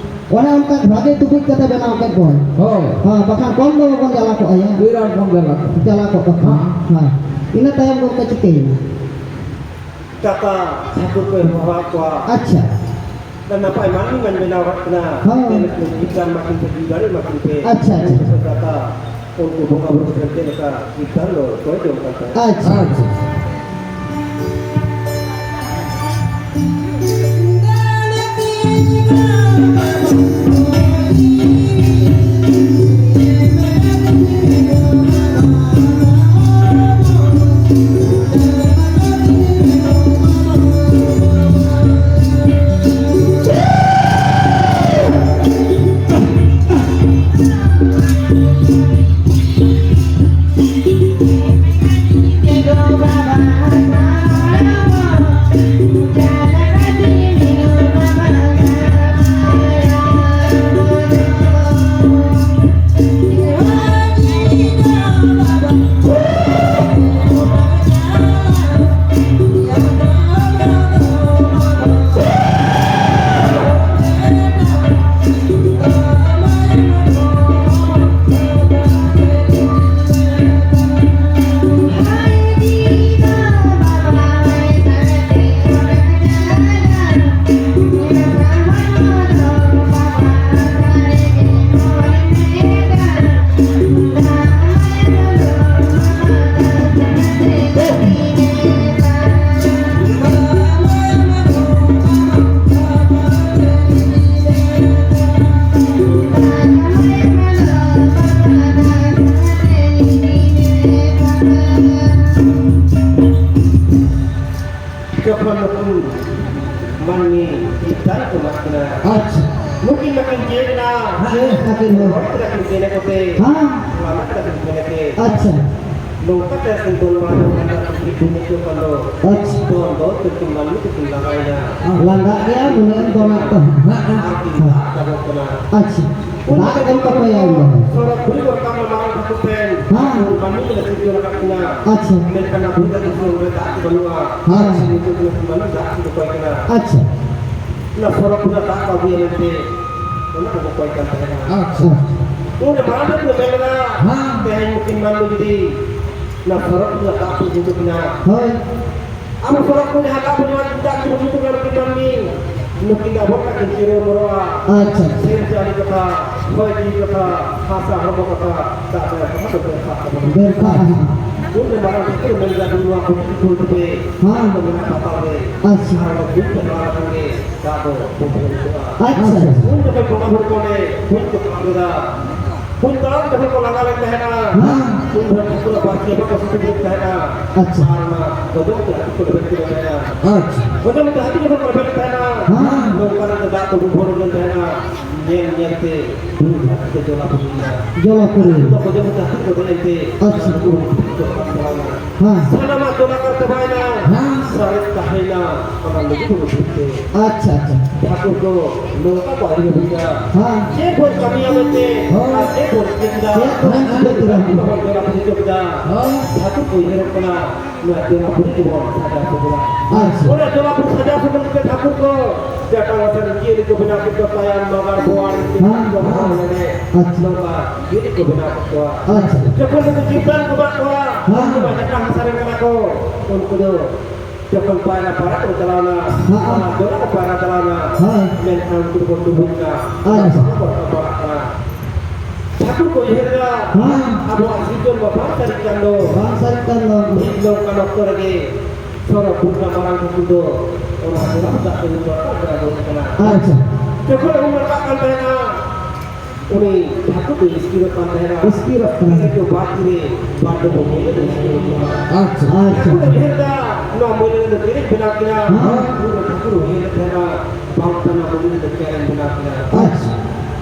ᱚᱱᱮ ᱚᱱᱠᱟ ᱵᱷᱟᱜᱮ ᱴᱩᱠᱩᱡ ᱠᱟᱛᱮ ᱵᱮᱱᱟᱣ ᱠᱮᱫ ᱵᱚᱱ᱾ ᱦᱳᱭ᱾ ᱦᱮᱸ, ᱵᱟᱠᱷᱟᱱ ᱠᱚᱢ ᱫᱚ ᱵᱟᱵᱚᱱ ᱡᱟᱞᱟ ᱠᱚᱜᱼᱟ ᱭᱟ᱾ ᱵᱤᱨᱟᱴ ᱵᱚᱱ ᱡᱟᱞᱟ ᱠᱚᱜᱼᱟ᱾ ᱡᱟᱞᱟ ᱠᱚᱜ ᱠᱟᱱᱟ᱾ ᱦᱮᱸ᱾ ᱦᱮᱸ᱾ ᱤᱱᱟᱹ ᱛᱟᱭᱚᱢ ᱜᱚᱢᱠᱮ ᱪᱤᱠᱟᱹᱭᱮᱱᱟ? ᱫᱟᱛᱟ ᱴᱷᱟᱹᱠᱩᱨ ᱠᱚᱭ ᱦᱚᱦᱚᱣᱟᱫ ᱠᱚᱣᱟ᱾ ᱟᱪᱪᱷᱟ᱾ ᱱᱟᱯᱟᱭ ᱢᱟᱹᱱᱢᱤ ᱢᱟᱧ ᱵᱮᱱᱟᱣ ᱟᱠᱟᱫ ᱠᱤᱱᱟ᱾ ᱦᱮᱸ᱾ ᱛᱮ ᱱᱩᱠᱤᱱ ᱡᱤᱣᱤ ᱫᱟᱱ ᱢᱟᱹᱠᱤᱱ ᱯᱮ, ᱡᱤᱣᱤ ᱫᱟᱲᱮ ᱢᱟᱹᱠᱤᱱ ᱯᱮ᱾ ᱟᱪᱪᱷᱟ, ᱟᱪᱪᱷᱟ᱾ ᱩᱱᱠᱩ ᱫᱟᱛᱟ, ᱩᱱᱠᱩ ᱵᱚᱸᱜᱟ ᱵᱩᱨᱩ ᱴᱷᱮᱱ ᱪᱮᱫ ᱞᱮᱠᱟ ᱡᱤᱣᱤ ᱫᱟᱱ ᱫᱚ ᱠᱚᱭ ᱡᱚᱝ ᱠᱟᱱ ᱛᱟᱦᱮᱸᱫ᱾ ᱟᱪᱪᱷᱟ᱾ ᱟᱪᱪᱷᱟ᱾ ᱱᱩᱠᱤᱱ ᱢᱟᱹᱱᱢᱤ ᱪᱮᱛᱟᱱ ᱠᱚ ᱮᱢᱟᱜ ᱠᱤᱱᱟ᱾ ᱟᱪᱪᱷᱟ᱾ ᱱᱩᱠᱤᱱ ᱢᱟᱹᱠᱤᱱ ᱪᱮᱫ ᱮᱱᱟ? ᱦᱮᱸ, ᱟᱹᱠᱤᱱ ᱦᱚᱸ᱾ ᱨᱚᱲ ᱠᱮᱫᱟ ᱠᱤᱱ ᱪᱮᱬᱮ ᱠᱚᱛᱮ᱾ ᱦᱮᱸ᱾ ᱞᱟᱸᱫᱟ ᱠᱮᱫᱟ ᱠᱤᱱ ᱪᱮᱬᱮ ᱛᱮ᱾ ᱟᱪᱪᱷᱟ᱾ ᱱᱚᱝᱠᱟ ᱛᱮ ᱟᱹᱠᱤᱱ ᱫᱚᱱ ᱵᱟᱲᱟ ᱡᱚᱝ ᱠᱟᱱᱟ, ᱟᱹᱠᱤᱱ ᱠᱤᱱ ᱫᱚᱱ ᱠᱟᱱ ᱫᱚ᱾ ᱟᱪᱪᱷᱟ᱾ ᱫᱚᱱ ᱫᱚ ᱛᱟᱹᱠᱤᱱ ᱢᱟᱹᱱᱢᱤ ᱫᱚᱠᱤᱱ ᱞᱟᱸᱜᱟᱭᱮᱱᱟ᱾ ᱞᱟᱸᱜᱟᱜ ᱜᱮᱭᱟ, ᱱᱩᱱᱟᱹᱜ ᱮᱢ ᱫᱚᱱᱟᱜ ᱛᱚ᱾ ᱟᱨ ᱠᱤᱱ ᱨᱟᱜ ᱜᱟᱵᱚᱜ ᱠᱟᱱᱟ᱾ ᱟᱪᱪᱷᱟ᱾ ᱫᱟᱜ ᱮᱢ ᱠᱟᱯᱟᱭᱟ ᱩᱱ ᱫᱚ᱾ ᱥᱚᱨᱚᱜ ᱯᱩᱨᱤ ᱠᱚ ᱨᱟᱠᱟᱵ ᱞᱮᱱᱟ ᱢᱟᱨᱟᱝ ᱴᱷᱟᱹᱠᱩᱨ ᱴᱷᱮᱱ᱾ ᱦᱮᱸ᱾ ᱢᱟᱹᱱᱢᱤ ᱠᱚ ᱞᱮ ᱥᱤᱨᱡᱚᱱ ᱟᱠᱟᱫ ᱠᱤᱱᱟ᱾ ᱟᱪᱪᱷᱟ᱾ ᱢᱮᱱᱠᱷᱟᱱ ᱟᱵᱚ ᱫᱚ ᱫᱤᱥᱚᱢ ᱨᱮ ᱫᱟᱜ ᱜᱮ ᱵᱟᱹᱱᱩᱜᱼᱟ᱾ ᱦᱮᱸ᱾ ᱱᱤᱛᱚᱜ ᱫᱚ ᱢᱟᱹᱱᱢᱤ ᱫᱟᱜ ᱠᱚ ᱠᱚᱭ ᱠᱟᱱᱟ᱾ ᱟᱪᱪᱷᱟ᱾ ᱚᱱᱟ ᱥᱚᱨᱚᱜ ᱠᱷᱚᱱᱟᱜ ᱫᱟᱜ ᱠᱚ ᱟᱹᱜᱩᱭᱟ ᱢᱮᱱᱛᱮ ᱚᱱᱟ ᱠᱚ ᱠᱚᱭ ᱠᱟᱱ ᱛᱟᱦᱮᱱᱟ᱾ ᱟᱪᱪᱷᱟ᱾ ᱩᱱ ᱨᱮ ᱢᱟᱨᱟᱝ ᱴᱷᱟᱹᱠᱩᱨ ᱢᱮᱱ ᱞᱮᱫᱟ, ᱦᱮᱸ᱾ ᱛᱮᱦᱮᱧ ᱱᱩᱠᱤᱱ ᱢᱟᱹᱱᱢᱤ ᱡᱩᱫᱤ ᱚᱱᱟ ᱥᱚᱨᱚᱜ ᱠᱷᱚᱱᱟᱜ ᱫᱟᱜ ᱠᱚ ᱟᱹᱜᱩ ᱠᱤᱱᱟ, ᱦᱳᱭ᱾ ᱟᱵᱚ ᱥᱚᱨᱚᱜ ᱠᱷᱚᱱ ᱡᱟᱦᱟᱸ ᱫᱟᱜ ᱵᱚᱱ ᱧᱩᱭᱟ, ᱫᱟᱜ ᱠᱚ ᱵᱚᱱ ᱧᱩ ᱠᱟᱱᱟ, ᱱᱩᱠᱤᱱ ᱢᱟᱹᱱᱢᱤ, ᱱᱩᱠᱤᱱ ᱫᱚ ᱟᱵᱚ ᱞᱮᱠᱟ ᱠᱤᱱ ᱪᱤᱨᱚ ᱢᱚᱨᱚᱜᱼᱟ᱾ ᱟᱪᱪᱷᱟ᱾ ᱥᱮᱨᱢᱟ ᱡᱟᱹᱲᱤ ᱠᱟᱛᱷᱟ, ᱦᱚᱭ ᱡᱤᱣᱤ ᱠᱟᱛᱷᱟ, ᱦᱟᱥᱟ ᱦᱚᱲᱢᱚ ᱠᱟᱛᱷᱟ, ᱫᱟᱜ ᱫᱚ ᱮᱠᱫᱚᱢ ᱫᱚᱨᱠᱟᱨ ᱛᱟᱵᱚᱱ᱾ ᱫᱚᱨᱠᱟᱨ᱾ ᱩᱱ ᱨᱮ ᱢᱟᱨᱟᱝ ᱴᱷᱟᱹᱠᱩᱨ ᱢᱮᱱ ᱞᱮᱫᱟ, ᱱᱚᱣᱟ ᱠᱚ ᱪᱤᱠᱟᱹ ᱛᱮ ᱦᱮᱸ᱾ ᱟᱫᱚ ᱢᱮᱱᱟᱜ ᱯᱟᱛᱟ ᱨᱮ᱾ ᱟᱪᱪᱷᱟ᱾ ᱟᱨ ᱚᱱᱟ ᱵᱩᱡᱽ ᱛᱮ ᱱᱚᱣᱟ ᱠᱷᱟᱱ ᱜᱮ ᱫᱟᱜ ᱫᱚ ᱵᱚᱱᱫᱚ ᱦᱩᱭᱩᱜᱼᱟ᱾ ᱟᱪᱪᱷᱟ᱾ ᱩᱱ ᱡᱚᱠᱷᱚᱱ ᱵᱚᱸᱜᱟ ᱵᱩᱨᱩ ᱠᱚ ᱚᱸᱰᱮ ᱵᱩᱡᱽ ᱠᱚ ᱛᱟᱲᱟᱢ ᱞᱮᱫᱟ᱾ ᱩᱱ ᱛᱟᱲᱟᱢ ᱡᱚᱠᱷᱚᱱ ᱠᱚ ᱞᱟᱸᱜᱟ ᱞᱮᱱ ᱛᱟᱦᱮᱱᱟ, ᱦᱮᱸ᱾ ᱩᱱ ᱡᱚᱠᱷᱚᱱ ᱴᱷᱟᱹᱠᱩᱨ ᱵᱟᱥᱠᱮ ᱵᱟᱠᱚ ᱥᱩᱛᱩᱜ ᱞᱮᱱ ᱛᱟᱦᱮᱱᱟ᱾ ᱟᱪᱪᱷᱟ᱾ ᱟᱨ ᱚᱱᱟ ᱜᱚᱡᱚᱢ ᱛᱮ ᱦᱟᱹᱛᱤ ᱠᱚ ᱞᱮᱵᱮᱫ ᱠᱮᱫ ᱛᱟᱦᱮᱱᱟ᱾ ᱟᱪᱪᱷᱟ᱾ ᱜᱚᱡᱚᱢ ᱛᱮ ᱦᱟᱹᱛᱤ ᱡᱚᱠᱷᱚᱱ ᱠᱚ ᱞᱮᱵᱮᱫ ᱛᱟᱦᱮᱱᱟ, ᱦᱮᱸ᱾ ᱱᱚᱝᱠᱟ ᱨᱮ ᱫᱟᱜ ᱠᱚ ᱰᱩᱵᱟᱹ ᱞᱮᱱ ᱛᱟᱦᱮᱱᱟ᱾ ᱧᱮᱞ ᱧᱮᱞ ᱛᱮ ᱩᱱᱤ ᱫᱷᱟᱹᱨᱛᱤ ᱫᱚ ᱡᱚᱞᱟᱯᱩᱨᱤᱭᱮᱱᱟ᱾ ᱡᱚᱞᱟᱯᱩᱨᱤ᱾ ᱦᱟᱹᱛᱤ ᱫᱚ ᱜᱚᱡᱚᱢ ᱛᱮ ᱦᱟᱹᱛᱤ ᱠᱚ ᱫᱮᱡ ᱮᱱ ᱛᱮ ᱟᱪᱪᱷᱟ᱾ ᱩᱱᱠᱩ ᱦᱚᱸ ᱠᱚ ᱪᱟᱞᱟᱣ ᱮᱱᱟ᱾ ᱦᱮᱸ᱾ ᱥᱟᱱᱟᱢᱟᱜ ᱡᱚᱞᱟᱠᱟᱨ ᱪᱟᱵᱟᱭᱮᱱᱟ᱾ ᱦᱮᱸ᱾ ᱥᱟᱨᱮᱡ ᱛᱟᱦᱮᱸᱭᱮᱱᱟ ᱚᱱᱟ ᱞᱩᱜᱩ ᱵᱩᱨᱩ ᱵᱷᱤᱛ ᱛᱮ᱾ ᱟᱪᱪᱷᱟ, ᱟᱪᱪᱷᱟ᱾ ᱴᱷᱟᱹᱠᱩᱨ ᱫᱚ ᱱᱚᱝᱠᱟ ᱠᱚ ᱟᱹᱭᱩᱨ ᱮᱫᱟ᱾ ᱦᱮᱸ᱾ ᱪᱮᱫ ᱵᱚᱱ ᱠᱟᱹᱢᱤᱭᱟ ᱢᱮᱱᱛᱮ ᱦᱮᱸ᱾ ᱟᱨ ᱪᱮᱫ ᱵᱚᱱ ᱪᱮᱫ ᱮᱫᱟ? ᱪᱮᱫ ᱵᱚᱱ ᱪᱮᱫ ᱮᱫᱟ? ᱵᱟᱵᱚᱱ ᱡᱚᱲᱟ ᱵᱩᱡᱷᱟᱹᱣ ᱮᱫᱟ᱾ ᱦᱮᱸ᱾ ᱴᱷᱟᱹᱠᱩᱨ ᱠᱚ ᱩᱭᱦᱟᱹᱨᱚᱜ ᱠᱟᱱᱟ, ᱱᱚᱣᱟ ᱡᱚᱞᱟᱯᱩᱨᱤ ᱜᱮᱵᱚᱱ ᱥᱟᱡᱟᱣ ᱥᱚᱫᱚᱨᱟ᱾ ᱟᱪᱪᱷᱟ᱾ ᱚᱱᱟ ᱡᱚᱞᱟᱯᱩᱨᱤ ᱥᱟᱡᱟᱣ ᱥᱚᱫᱚᱨ ᱠᱟᱛᱮ ᱴᱷᱟᱹᱠᱩᱨ ᱠᱚ ᱡᱟᱴᱟ ᱢᱟᱴᱟ ᱡᱤᱭᱟᱹᱞᱤ ᱠᱚ ᱵᱮᱱᱟᱣ ᱠᱮᱫ ᱠᱚᱣᱟ, ᱛᱟᱭᱟᱱ, ᱢᱟᱜᱟᱲ, ᱵᱳᱣᱟᱲ, ᱦᱮᱸ᱾ ᱡᱚᱢ ᱦᱚᱲ ᱞᱟᱹᱜᱤᱫ ᱟᱪᱪᱷᱟ᱾ ᱱᱚᱝᱠᱟ ᱡᱤᱭᱟᱹᱞᱤ ᱠᱚ ᱵᱮᱱᱟᱣ ᱠᱮᱫ ᱠᱚᱣᱟ᱾ ᱟᱪᱪᱷᱟ᱾ ᱡᱚᱠᱷᱚᱱ ᱱᱩᱠᱩ ᱡᱤᱵᱽᱫᱟᱱ ᱠᱚ ᱢᱮᱱᱟᱜ ᱠᱚᱣᱟ, ᱦᱮᱸ᱾ ᱩᱱᱠᱩ ᱢᱟ ᱡᱟᱴᱟ ᱦᱟᱥᱟ ᱨᱮ ᱠᱟᱱᱟ ᱠᱚ, ᱩᱱᱠᱩ ᱫᱚ ᱡᱚᱠᱷᱚᱱ ᱯᱟᱭᱨᱟ ᱯᱟᱭᱨᱟ ᱠᱚ ᱪᱟᱞᱟᱣᱱᱟ, ᱦᱮᱸ᱾ ᱚᱱᱟ ᱡᱚᱞᱟ ᱠᱚ ᱯᱟᱭᱨᱟ ᱪᱟᱞᱟᱣᱱᱟ, ᱦᱮᱸ᱾ ᱢᱮᱱᱠᱷᱟᱱ ᱩᱱᱠᱩ ᱫᱚᱠᱚ ᱰᱩᱵᱩᱡ ᱮᱱᱟ᱾ ᱟᱪᱪᱷᱟ᱾ ᱵᱟᱠᱚ ᱨᱟᱠᱟᱵ ᱫᱟᱲᱮᱭᱟᱜ ᱠᱟᱱᱟ᱾ ᱴᱷᱟᱹᱠᱩᱨ ᱠᱚ ᱩᱭᱦᱟᱹᱨ ᱮᱫᱟ, ᱦᱮᱸ᱾ ᱟᱵᱚᱣᱟᱜ ᱥᱤᱨᱡᱚᱱ ᱢᱟ ᱵᱟᱝ ᱥᱟᱹᱨᱤᱜ ᱠᱟᱱ ᱫᱚ᱾ ᱵᱟᱝ ᱥᱟᱹᱨᱤᱜ ᱠᱟᱱ ᱫᱚ᱾ ᱴᱷᱤᱠ ᱱᱚᱝᱠᱟᱱ ᱚᱠᱛᱚ ᱨᱮᱜᱮ ᱥᱚᱨᱚᱜ ᱯᱩᱨ ᱨᱮᱱᱟᱜ ᱢᱟᱨᱟᱝ ᱴᱷᱟᱹᱠᱩᱨ ᱫᱚ ᱚᱱᱟ ᱡᱚᱞᱟ ᱫᱟᱜ ᱛᱮ ᱩᱱᱤ ᱫᱚ ᱨᱟᱠᱟᱵ ᱫᱟᱲᱮᱭᱟᱜ ᱠᱟᱱᱟ᱾ ᱟᱪᱪᱷᱟ᱾ ᱡᱚᱠᱷᱚᱱ ᱩᱢ ᱨᱟᱠᱟᱵ ᱠᱟᱱ ᱛᱟᱦᱮᱱᱟ, ᱩᱱᱤ ᱴᱷᱟᱹᱠᱩᱨ ᱫᱚ ᱤᱥᱠᱤᱨᱚᱜ ᱠᱟᱱ ᱛᱟᱦᱮᱱᱟ᱾ ᱤᱥᱠᱤᱨᱚᱜ ᱠᱟᱱᱟ᱾ ᱤᱥᱠᱤᱨ ᱫᱚ ᱵᱟᱫ ᱨᱮ, ᱵᱟᱫ ᱫᱚ ᱵᱚᱸᱜᱟ ᱫᱚ ᱤᱥᱠᱤᱨᱚᱜ ᱠᱟᱱᱟ᱾ ᱟᱪᱪᱷᱟ᱾ ᱟᱪᱪᱷᱟ᱾ ᱴᱷᱟᱹᱠᱩᱨ ᱫᱚ ᱩᱭᱦᱟᱹᱨ ᱮᱫᱟ, ᱱᱚᱣᱟ ᱢᱟᱹᱭᱞᱟᱹ ᱫᱚ ᱛᱤᱱᱟᱹᱧ ᱵᱮᱱᱟᱣ ᱠᱤᱱᱟ? ᱦᱮᱸ᱾ ᱩᱱ ᱫᱚ ᱴᱷᱟᱹᱠᱩᱨ ᱩᱭᱦᱟᱹᱨ ᱞᱮᱫ ᱛᱟᱦᱮᱱᱟ, ᱵᱟᱝ ᱠᱟᱱᱟ, ᱢᱟᱹᱭᱞᱟᱹ ᱫᱚ ᱪᱮᱬᱮᱧ ᱵᱮᱱᱟᱣ ᱠᱤᱱᱟ᱾ ᱟᱪᱪᱷᱟ᱾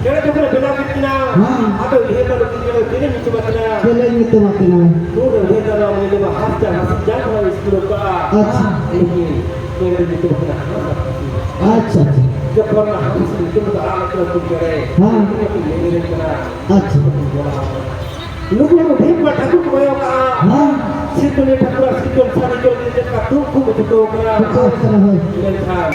ᱪᱮᱬᱮ ᱡᱚᱠᱷᱚᱱᱮ ᱵᱮᱱᱟᱣ ᱠᱮᱫ ᱠᱤᱱᱟ, ᱦᱮᱸ᱾ ᱟᱫᱚ ᱩᱭᱦᱟᱹᱨ ᱫᱟ ᱱᱩᱠᱤᱱ ᱪᱮᱬᱮ ᱛᱤᱱᱟᱹᱧ ᱧᱩᱛᱩᱢ ᱟᱠᱤᱱᱟ? ᱪᱮᱫ ᱞᱮ ᱧᱩᱛᱩᱢ ᱟᱠᱤᱱᱟ? ᱩᱱ ᱨᱮ ᱩᱭᱦᱟᱹᱨ ᱫᱟ ᱱᱚᱣᱟ ᱢᱟᱹᱭᱞᱟᱹ ᱢᱟ ᱦᱟᱸᱥ ᱪᱮᱬᱮ, ᱦᱟᱸᱥ ᱡᱟᱝ ᱠᱷᱚᱱᱟᱜ ᱤᱥᱠᱩᱞ ᱠᱟᱜᱼᱟ᱾ ᱟᱪᱪᱷᱟ᱾ ᱱᱩᱠᱤᱱ ᱪᱮᱬᱮ ᱧᱩᱛᱩᱢ ᱟᱠᱤᱱᱟ ᱦᱟᱸᱥ ᱟᱨ ᱦᱟᱸᱥᱤ᱾ ᱟᱪᱪᱷᱟ, ᱟᱪᱪᱷᱟ᱾ ᱡᱚᱠᱷᱚᱱ ᱚᱱᱟ ᱦᱟᱸᱥ ᱧᱩᱛᱩᱢ ᱠᱟᱜᱼᱟ, ᱟᱨ ᱢᱤᱫᱴᱮᱱ ᱠᱚ ᱪᱮᱬᱮ, ᱦᱮᱸ᱾ ᱩᱱᱠᱤᱱ ᱠᱤᱱ ᱞᱟᱹᱭ ᱠᱟᱱᱟ᱾ ᱟᱪᱪᱷᱟ᱾ ᱱᱩᱠᱩ ᱦᱚᱸ ᱰᱷᱮᱨ ᱠᱚ ᱴᱷᱟᱹᱠᱩᱨ ᱠᱚ ᱵᱚᱭᱚᱜ ᱠᱟᱜᱼᱟ᱾ ᱦᱮᱸ᱾ ᱥᱤᱨᱡᱚᱱᱤᱭᱟᱹ ᱴᱷᱟᱹᱠᱩᱨᱟᱜ ᱥᱤᱨᱡᱚᱱ ᱥᱟᱹᱨᱤ ᱡᱚᱞ ᱨᱮ ᱪᱮᱫ ᱞᱮᱠᱟ ᱫᱩᱠ ᱠᱚ ᱪᱷᱩᱴᱟᱹᱣ ᱠᱟᱱᱟ᱾ ᱪᱷᱩᱴᱟᱹᱣ ᱠᱟᱱᱟ, ᱦᱳᱭ᱾ ᱢᱮᱱᱠᱷᱟᱱ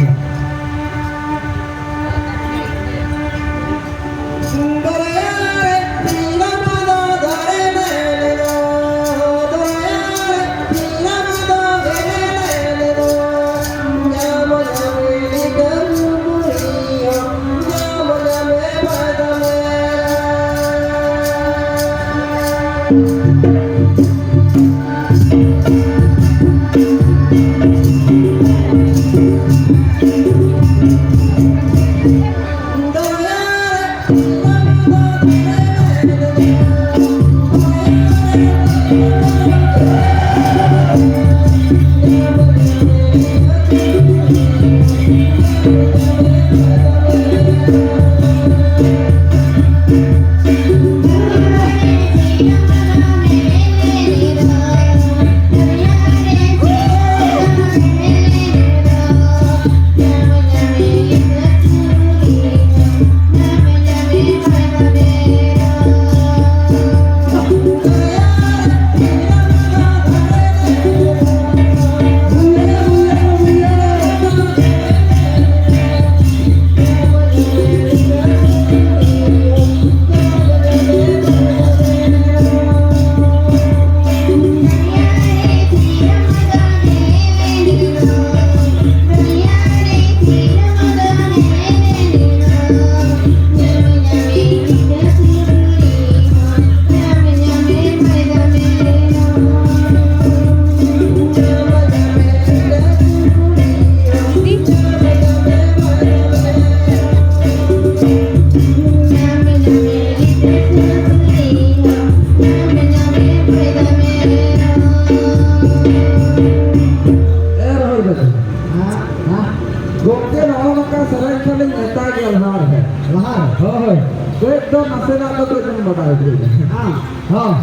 ᱞᱟᱦᱟ ᱨᱮ᱾ ᱞᱟᱦᱟ ᱨᱮ? ᱦᱳᱭ᱾ ᱠᱟᱹᱡ ᱫᱚ ᱱᱟᱥᱮᱱᱟᱜ ᱫᱚ ᱠᱟᱹᱡ ᱵᱚᱱ ᱵᱟᱰᱟᱭ ᱦᱚᱪᱚᱭᱮᱫᱟ᱾ ᱦᱮᱸ᱾ ᱦᱚᱸ᱾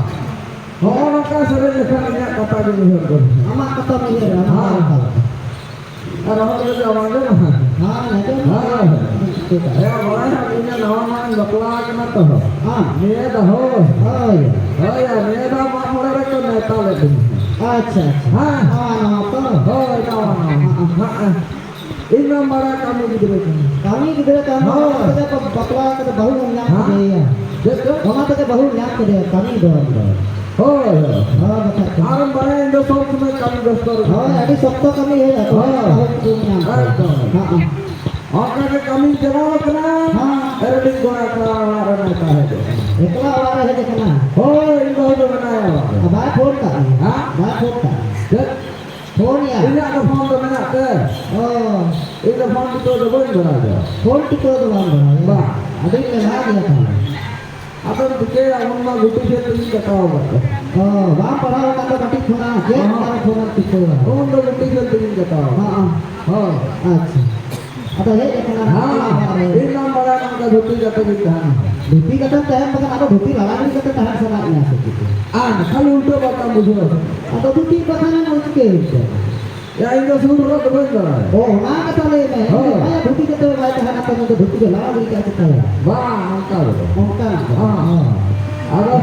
ᱦᱚᱸᱜᱼᱚ ᱱᱚᱝᱠᱟ ᱥᱮᱨᱮᱧ ᱞᱮᱠᱷᱟᱱ ᱤᱧᱟᱹᱜ ᱠᱟᱛᱷᱟ ᱜᱮ ᱩᱭᱦᱟᱹᱨ ᱜᱚᱫ ᱮᱱᱟ᱾ ᱟᱢᱟᱜ ᱠᱟᱛᱷᱟᱢ ᱩᱭᱦᱟᱹᱨᱟ, ᱟᱢᱟᱜ ᱦᱮᱸ᱾ ᱠᱟᱛᱷᱟ ᱞᱮᱠᱟ᱾ ᱟᱨ ᱦᱚᱲ ᱫᱚ ᱟᱸᱡᱚᱢᱟ᱾ ᱦᱮᱸ, ᱟᱸᱡᱚᱢ᱾ ᱦᱮᱸ᱾ ᱴᱷᱤᱠ ᱜᱮᱭᱟ᱾ ᱦᱮᱸ, ᱵᱟᱲᱟᱭ ᱦᱟᱸᱜ ᱤᱧᱟᱹᱜ ᱱᱟᱣᱟ ᱱᱟᱣᱟᱧ ᱵᱟᱯᱞᱟ ᱠᱟᱱᱟ ᱛᱚ᱾ ᱦᱮᱸ᱾ ᱱᱤᱭᱟᱹ ᱫᱷᱟᱣ᱾ ᱦᱳᱭ᱾ ᱦᱳᱭ, ᱟᱨ ᱱᱤᱭᱟᱹ ᱫᱷᱟᱣ ᱢᱟᱜ ᱢᱚᱬᱮ ᱨᱮᱠᱚ ᱱᱮᱣᱛᱟ ᱞᱮᱫ ᱞᱤᱧᱟ᱾ ᱟᱪᱪᱷᱟ, ᱟᱪᱪᱷᱟ᱾ ᱦᱮᱸ᱾ ᱱᱟᱣᱟ, ᱱᱟᱣᱟ ᱛᱚ? ᱦᱳᱭ, ᱱᱟᱣᱟ, ᱱᱟᱣᱟ᱾ ᱦᱮᱸ, ᱦᱮᱸ᱾ ᱦᱮᱸ᱾ ᱤᱧ ᱢᱟ ᱢᱟᱨᱟᱝ ᱠᱟᱹᱢᱤ ᱜᱤᱫᱽᱨᱟᱹ ᱠᱟᱱᱟ᱾ ᱠᱟᱹᱢᱤ ᱜᱤᱫᱽᱨᱟᱹ ᱠᱟᱱ ᱦᱚᱲ ᱦᱳᱭ᱾ ᱚᱱᱟ ᱛᱮᱜᱮ ᱵᱟᱯᱞᱟ ᱠᱟᱛᱮ ᱵᱟᱹᱦᱩ ᱧᱟᱢ ᱦᱮᱸ? ᱠᱮᱫᱮᱭᱟ᱾ ᱪᱮᱫ ᱪᱚ? ᱚᱱᱟ ᱛᱮᱜᱮ ᱵᱟᱹᱦᱩ ᱧᱟᱢ ᱠᱮᱫᱮᱭᱟ, ᱠᱟᱹᱢᱤ ᱫᱚ ᱟᱢ ᱫᱚ᱾ ᱦᱳᱭ, ᱦᱳᱭ᱾ ᱦᱳᱭ, ᱵᱟᱠᱷᱟᱡ ᱫᱚ᱾ ᱟᱨᱮᱢ ᱵᱟᱲᱟᱭᱟ, ᱤᱧ ᱫᱚ ᱥᱚᱵ ᱥᱚᱢᱚᱭ ᱠᱟᱹᱢᱤ ᱵᱮᱥᱛᱚ ᱨᱮ ᱦᱳᱭ, ᱢᱮᱱᱟᱜᱼᱟ᱾ ᱟᱹᱰᱤ ᱥᱚᱠᱛᱚ ᱠᱟᱹᱢᱤ ᱦᱩᱭᱩᱜᱼᱟ, ᱛᱚᱵᱮ ᱦᱳᱭ᱾ ᱵᱟᱹᱦᱩ ᱠᱚ ᱧᱟᱢ ᱠᱚᱣᱟ᱾ ᱮᱠᱫᱚᱢ᱾ ᱦᱮᱸ, ᱦᱮᱸ᱾ ᱚᱱᱠᱟ ᱜᱮ ᱠᱟᱹᱢᱤᱧ ᱪᱟᱞᱟᱣ ᱠᱟᱱᱟ, ᱦᱮᱸ᱾ ᱟᱨ ᱟᱹᱰᱤ ᱠᱚᱲᱟ ᱠᱚᱲᱟ ᱚᱲᱟᱜ ᱨᱮ ᱢᱮᱛᱟ ᱦᱮᱡ ᱮᱱᱟ᱾ ᱮᱠᱞᱟ ᱚᱲᱟᱜ ᱨᱮ ᱦᱮᱡ ᱟᱠᱟᱱᱟ᱾ ᱦᱳᱭ, ᱤᱧ ᱵᱟᱹᱦᱩ ᱫᱚ ᱢᱮᱱᱟᱭᱟ ᱚᱲᱟᱜ ᱨᱮ᱾ ᱟᱨ ᱵᱟᱭ ᱯᱷᱳᱱ ᱠᱟᱜ ᱢᱮᱭᱟ? ᱦᱮᱸ? ᱵᱟᱭ ᱯᱷᱳᱱ ᱠᱟᱜ ᱢᱮᱭᱟ? ᱪᱮᱫ? ᱯᱷᱳᱱ ᱭᱟ᱾ ᱤᱧᱟᱹᱜ ᱫᱚ ᱯᱷᱳᱱ ᱫᱚ ᱢᱮᱱᱟᱜ ᱛᱮ᱾ ᱚ᱾ ᱤᱧ ᱫᱚ ᱯᱷᱳᱱ ᱴᱤᱯᱟᱹᱣ ᱫᱚ ᱵᱟᱹᱧ ᱵᱟᱲᱟᱭ ᱫᱚ᱾ ᱯᱷᱳᱱ ᱴᱤᱯᱟᱹᱣ ᱫᱚ ᱵᱟᱢ ᱵᱟᱲᱟᱭᱟ? ᱵᱟᱝ᱾ ᱟᱹᱰᱤ ᱞᱮᱞᱦᱟ ᱜᱮᱭᱟ ᱛᱟᱦᱞᱮ᱾ ᱟᱫᱚᱢ ᱪᱤᱠᱟᱹᱭᱟ, ᱩᱱ ᱢᱟ ᱜᱩᱯᱤ ᱥᱮᱫ ᱛᱮᱜᱤᱧ ᱠᱟᱴᱟᱣ ᱟᱠᱟᱫ ᱠᱚᱣᱟ᱾ ᱚ, ᱵᱟᱢ ᱯᱟᱲᱦᱟᱣ ᱟᱠᱟᱱ ᱫᱚ ᱠᱟᱹᱴᱤᱡ ᱠᱷᱚᱱᱟᱜ, ᱪᱮᱫ ᱦᱚᱸ᱾ ᱚᱠᱟᱨᱮ ᱯᱷᱳᱱᱮᱢ ᱴᱤᱯᱟᱹᱣᱟ? ᱩᱱ ᱫᱚ ᱜᱩᱯᱤ ᱥᱮᱫ ᱛᱮᱜᱤᱧ ᱠᱟᱴᱟᱣ ᱟᱠᱟᱫ ᱦᱚᱸ, ᱠᱚᱣᱟ᱾ ᱦᱚᱸ᱾ ᱟᱪᱪᱷᱟ᱾ ᱟᱫᱚ ᱦᱮᱡ ᱟᱠᱟᱱᱟ᱾ ᱦᱮᱸ, ᱤᱧ ᱢᱟ ᱵᱟᱲᱟᱭ ᱱᱚᱝᱠᱟ ᱫᱷᱩᱛᱤ ᱠᱟᱛᱮ ᱜᱤᱧ ᱛᱟᱦᱮᱱᱟ᱾ ᱫᱷᱩᱛᱤ ᱠᱟᱛᱮᱢ ᱛᱟᱦᱮᱱ ᱵᱟᱠᱷᱟᱱ ᱟᱫᱚ ᱫᱷᱩᱛᱤ ᱞᱟᱲᱟ ᱜᱤᱰᱤ ᱠᱟᱛᱮ ᱛᱟᱦᱮᱱ ᱥᱟᱱᱟᱭᱮᱫ ᱢᱮᱭᱟ ᱥᱮ ᱪᱮᱫ? ᱟᱨ ᱠᱷᱟᱹᱞᱤ ᱩᱞᱴᱟᱹ ᱯᱟᱞᱴᱟᱢ ᱵᱩᱡᱷᱟᱹᱣᱟ ᱥᱮ? ᱟᱫᱚ ᱫᱷᱩᱛᱤ ᱵᱟᱠᱷᱟᱱ ᱮᱢ ᱪᱤᱠᱟᱹᱭᱮᱫ ᱛᱮ? ᱭᱟ, ᱤᱧ ᱫᱚ ᱥᱩᱨ ᱦᱚᱨᱚᱜ ᱫᱚ ᱵᱟᱹᱧ ᱵᱟᱲᱟᱭᱟ᱾ ᱚ, ᱚᱱᱟ ᱠᱟᱛᱷᱟ ᱞᱟᱹᱭ ᱢᱮ᱾ ᱦᱳᱭ᱾ ᱤᱧ ᱫᱚ ᱵᱟᱭᱟ ᱫᱷᱩᱛᱤ ᱠᱟᱛᱮ ᱵᱟᱭ ᱛᱟᱦᱮᱱᱟ, ᱛᱚ ᱩᱱᱤ ᱫᱚ ᱫᱷᱩᱛᱤ ᱫᱚ ᱞᱟᱲᱟ ᱜᱤᱰᱤ ᱠᱟᱜ ᱪᱤᱠᱟᱹᱭᱟ? ᱵᱟᱝ, ᱚᱱᱠᱟ ᱫᱚ ᱵᱟᱝ᱾ ᱚᱱᱠᱟ ᱫᱚ ᱵᱟᱝ᱾ ᱦᱮᱸ, ᱦᱮᱸ᱾ ᱟᱫᱚ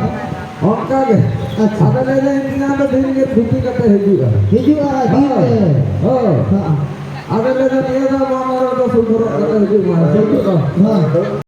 ᱚᱱᱠᱟ ᱜᱮ᱾ ᱟᱪᱪᱷᱟ᱾ ᱟᱫᱚ ᱞᱟᱹᱭ ᱫᱟᱹᱧ, ᱤᱧ ᱫᱚ ᱫᱤᱱ ᱜᱮ ᱫᱷᱩᱛᱤ ᱠᱟᱛᱮ ᱦᱤᱡᱩᱜᱼᱟ᱾ ᱦᱤᱡᱩᱜᱼᱟ, ᱫᱤᱱ ᱦᱳᱭ᱾ ᱜᱮ᱾ ᱦᱳᱭ᱾ ᱦᱮᱸ᱾ ᱟᱫᱚ ᱞᱟᱹᱭ ᱫᱟᱹᱧ, ᱱᱤᱭᱟᱹ ᱫᱷᱟᱣ ᱢᱟᱜ ᱢᱚᱬᱮ ᱨᱮᱫᱚ ᱥᱩᱨ ᱦᱚᱨᱚᱜ ᱠᱟᱛᱮ ᱦᱤᱡᱩᱜ ᱢᱟ, ᱥᱩᱨ ᱦᱚᱨᱚᱜ᱾ ᱦᱮᱸ᱾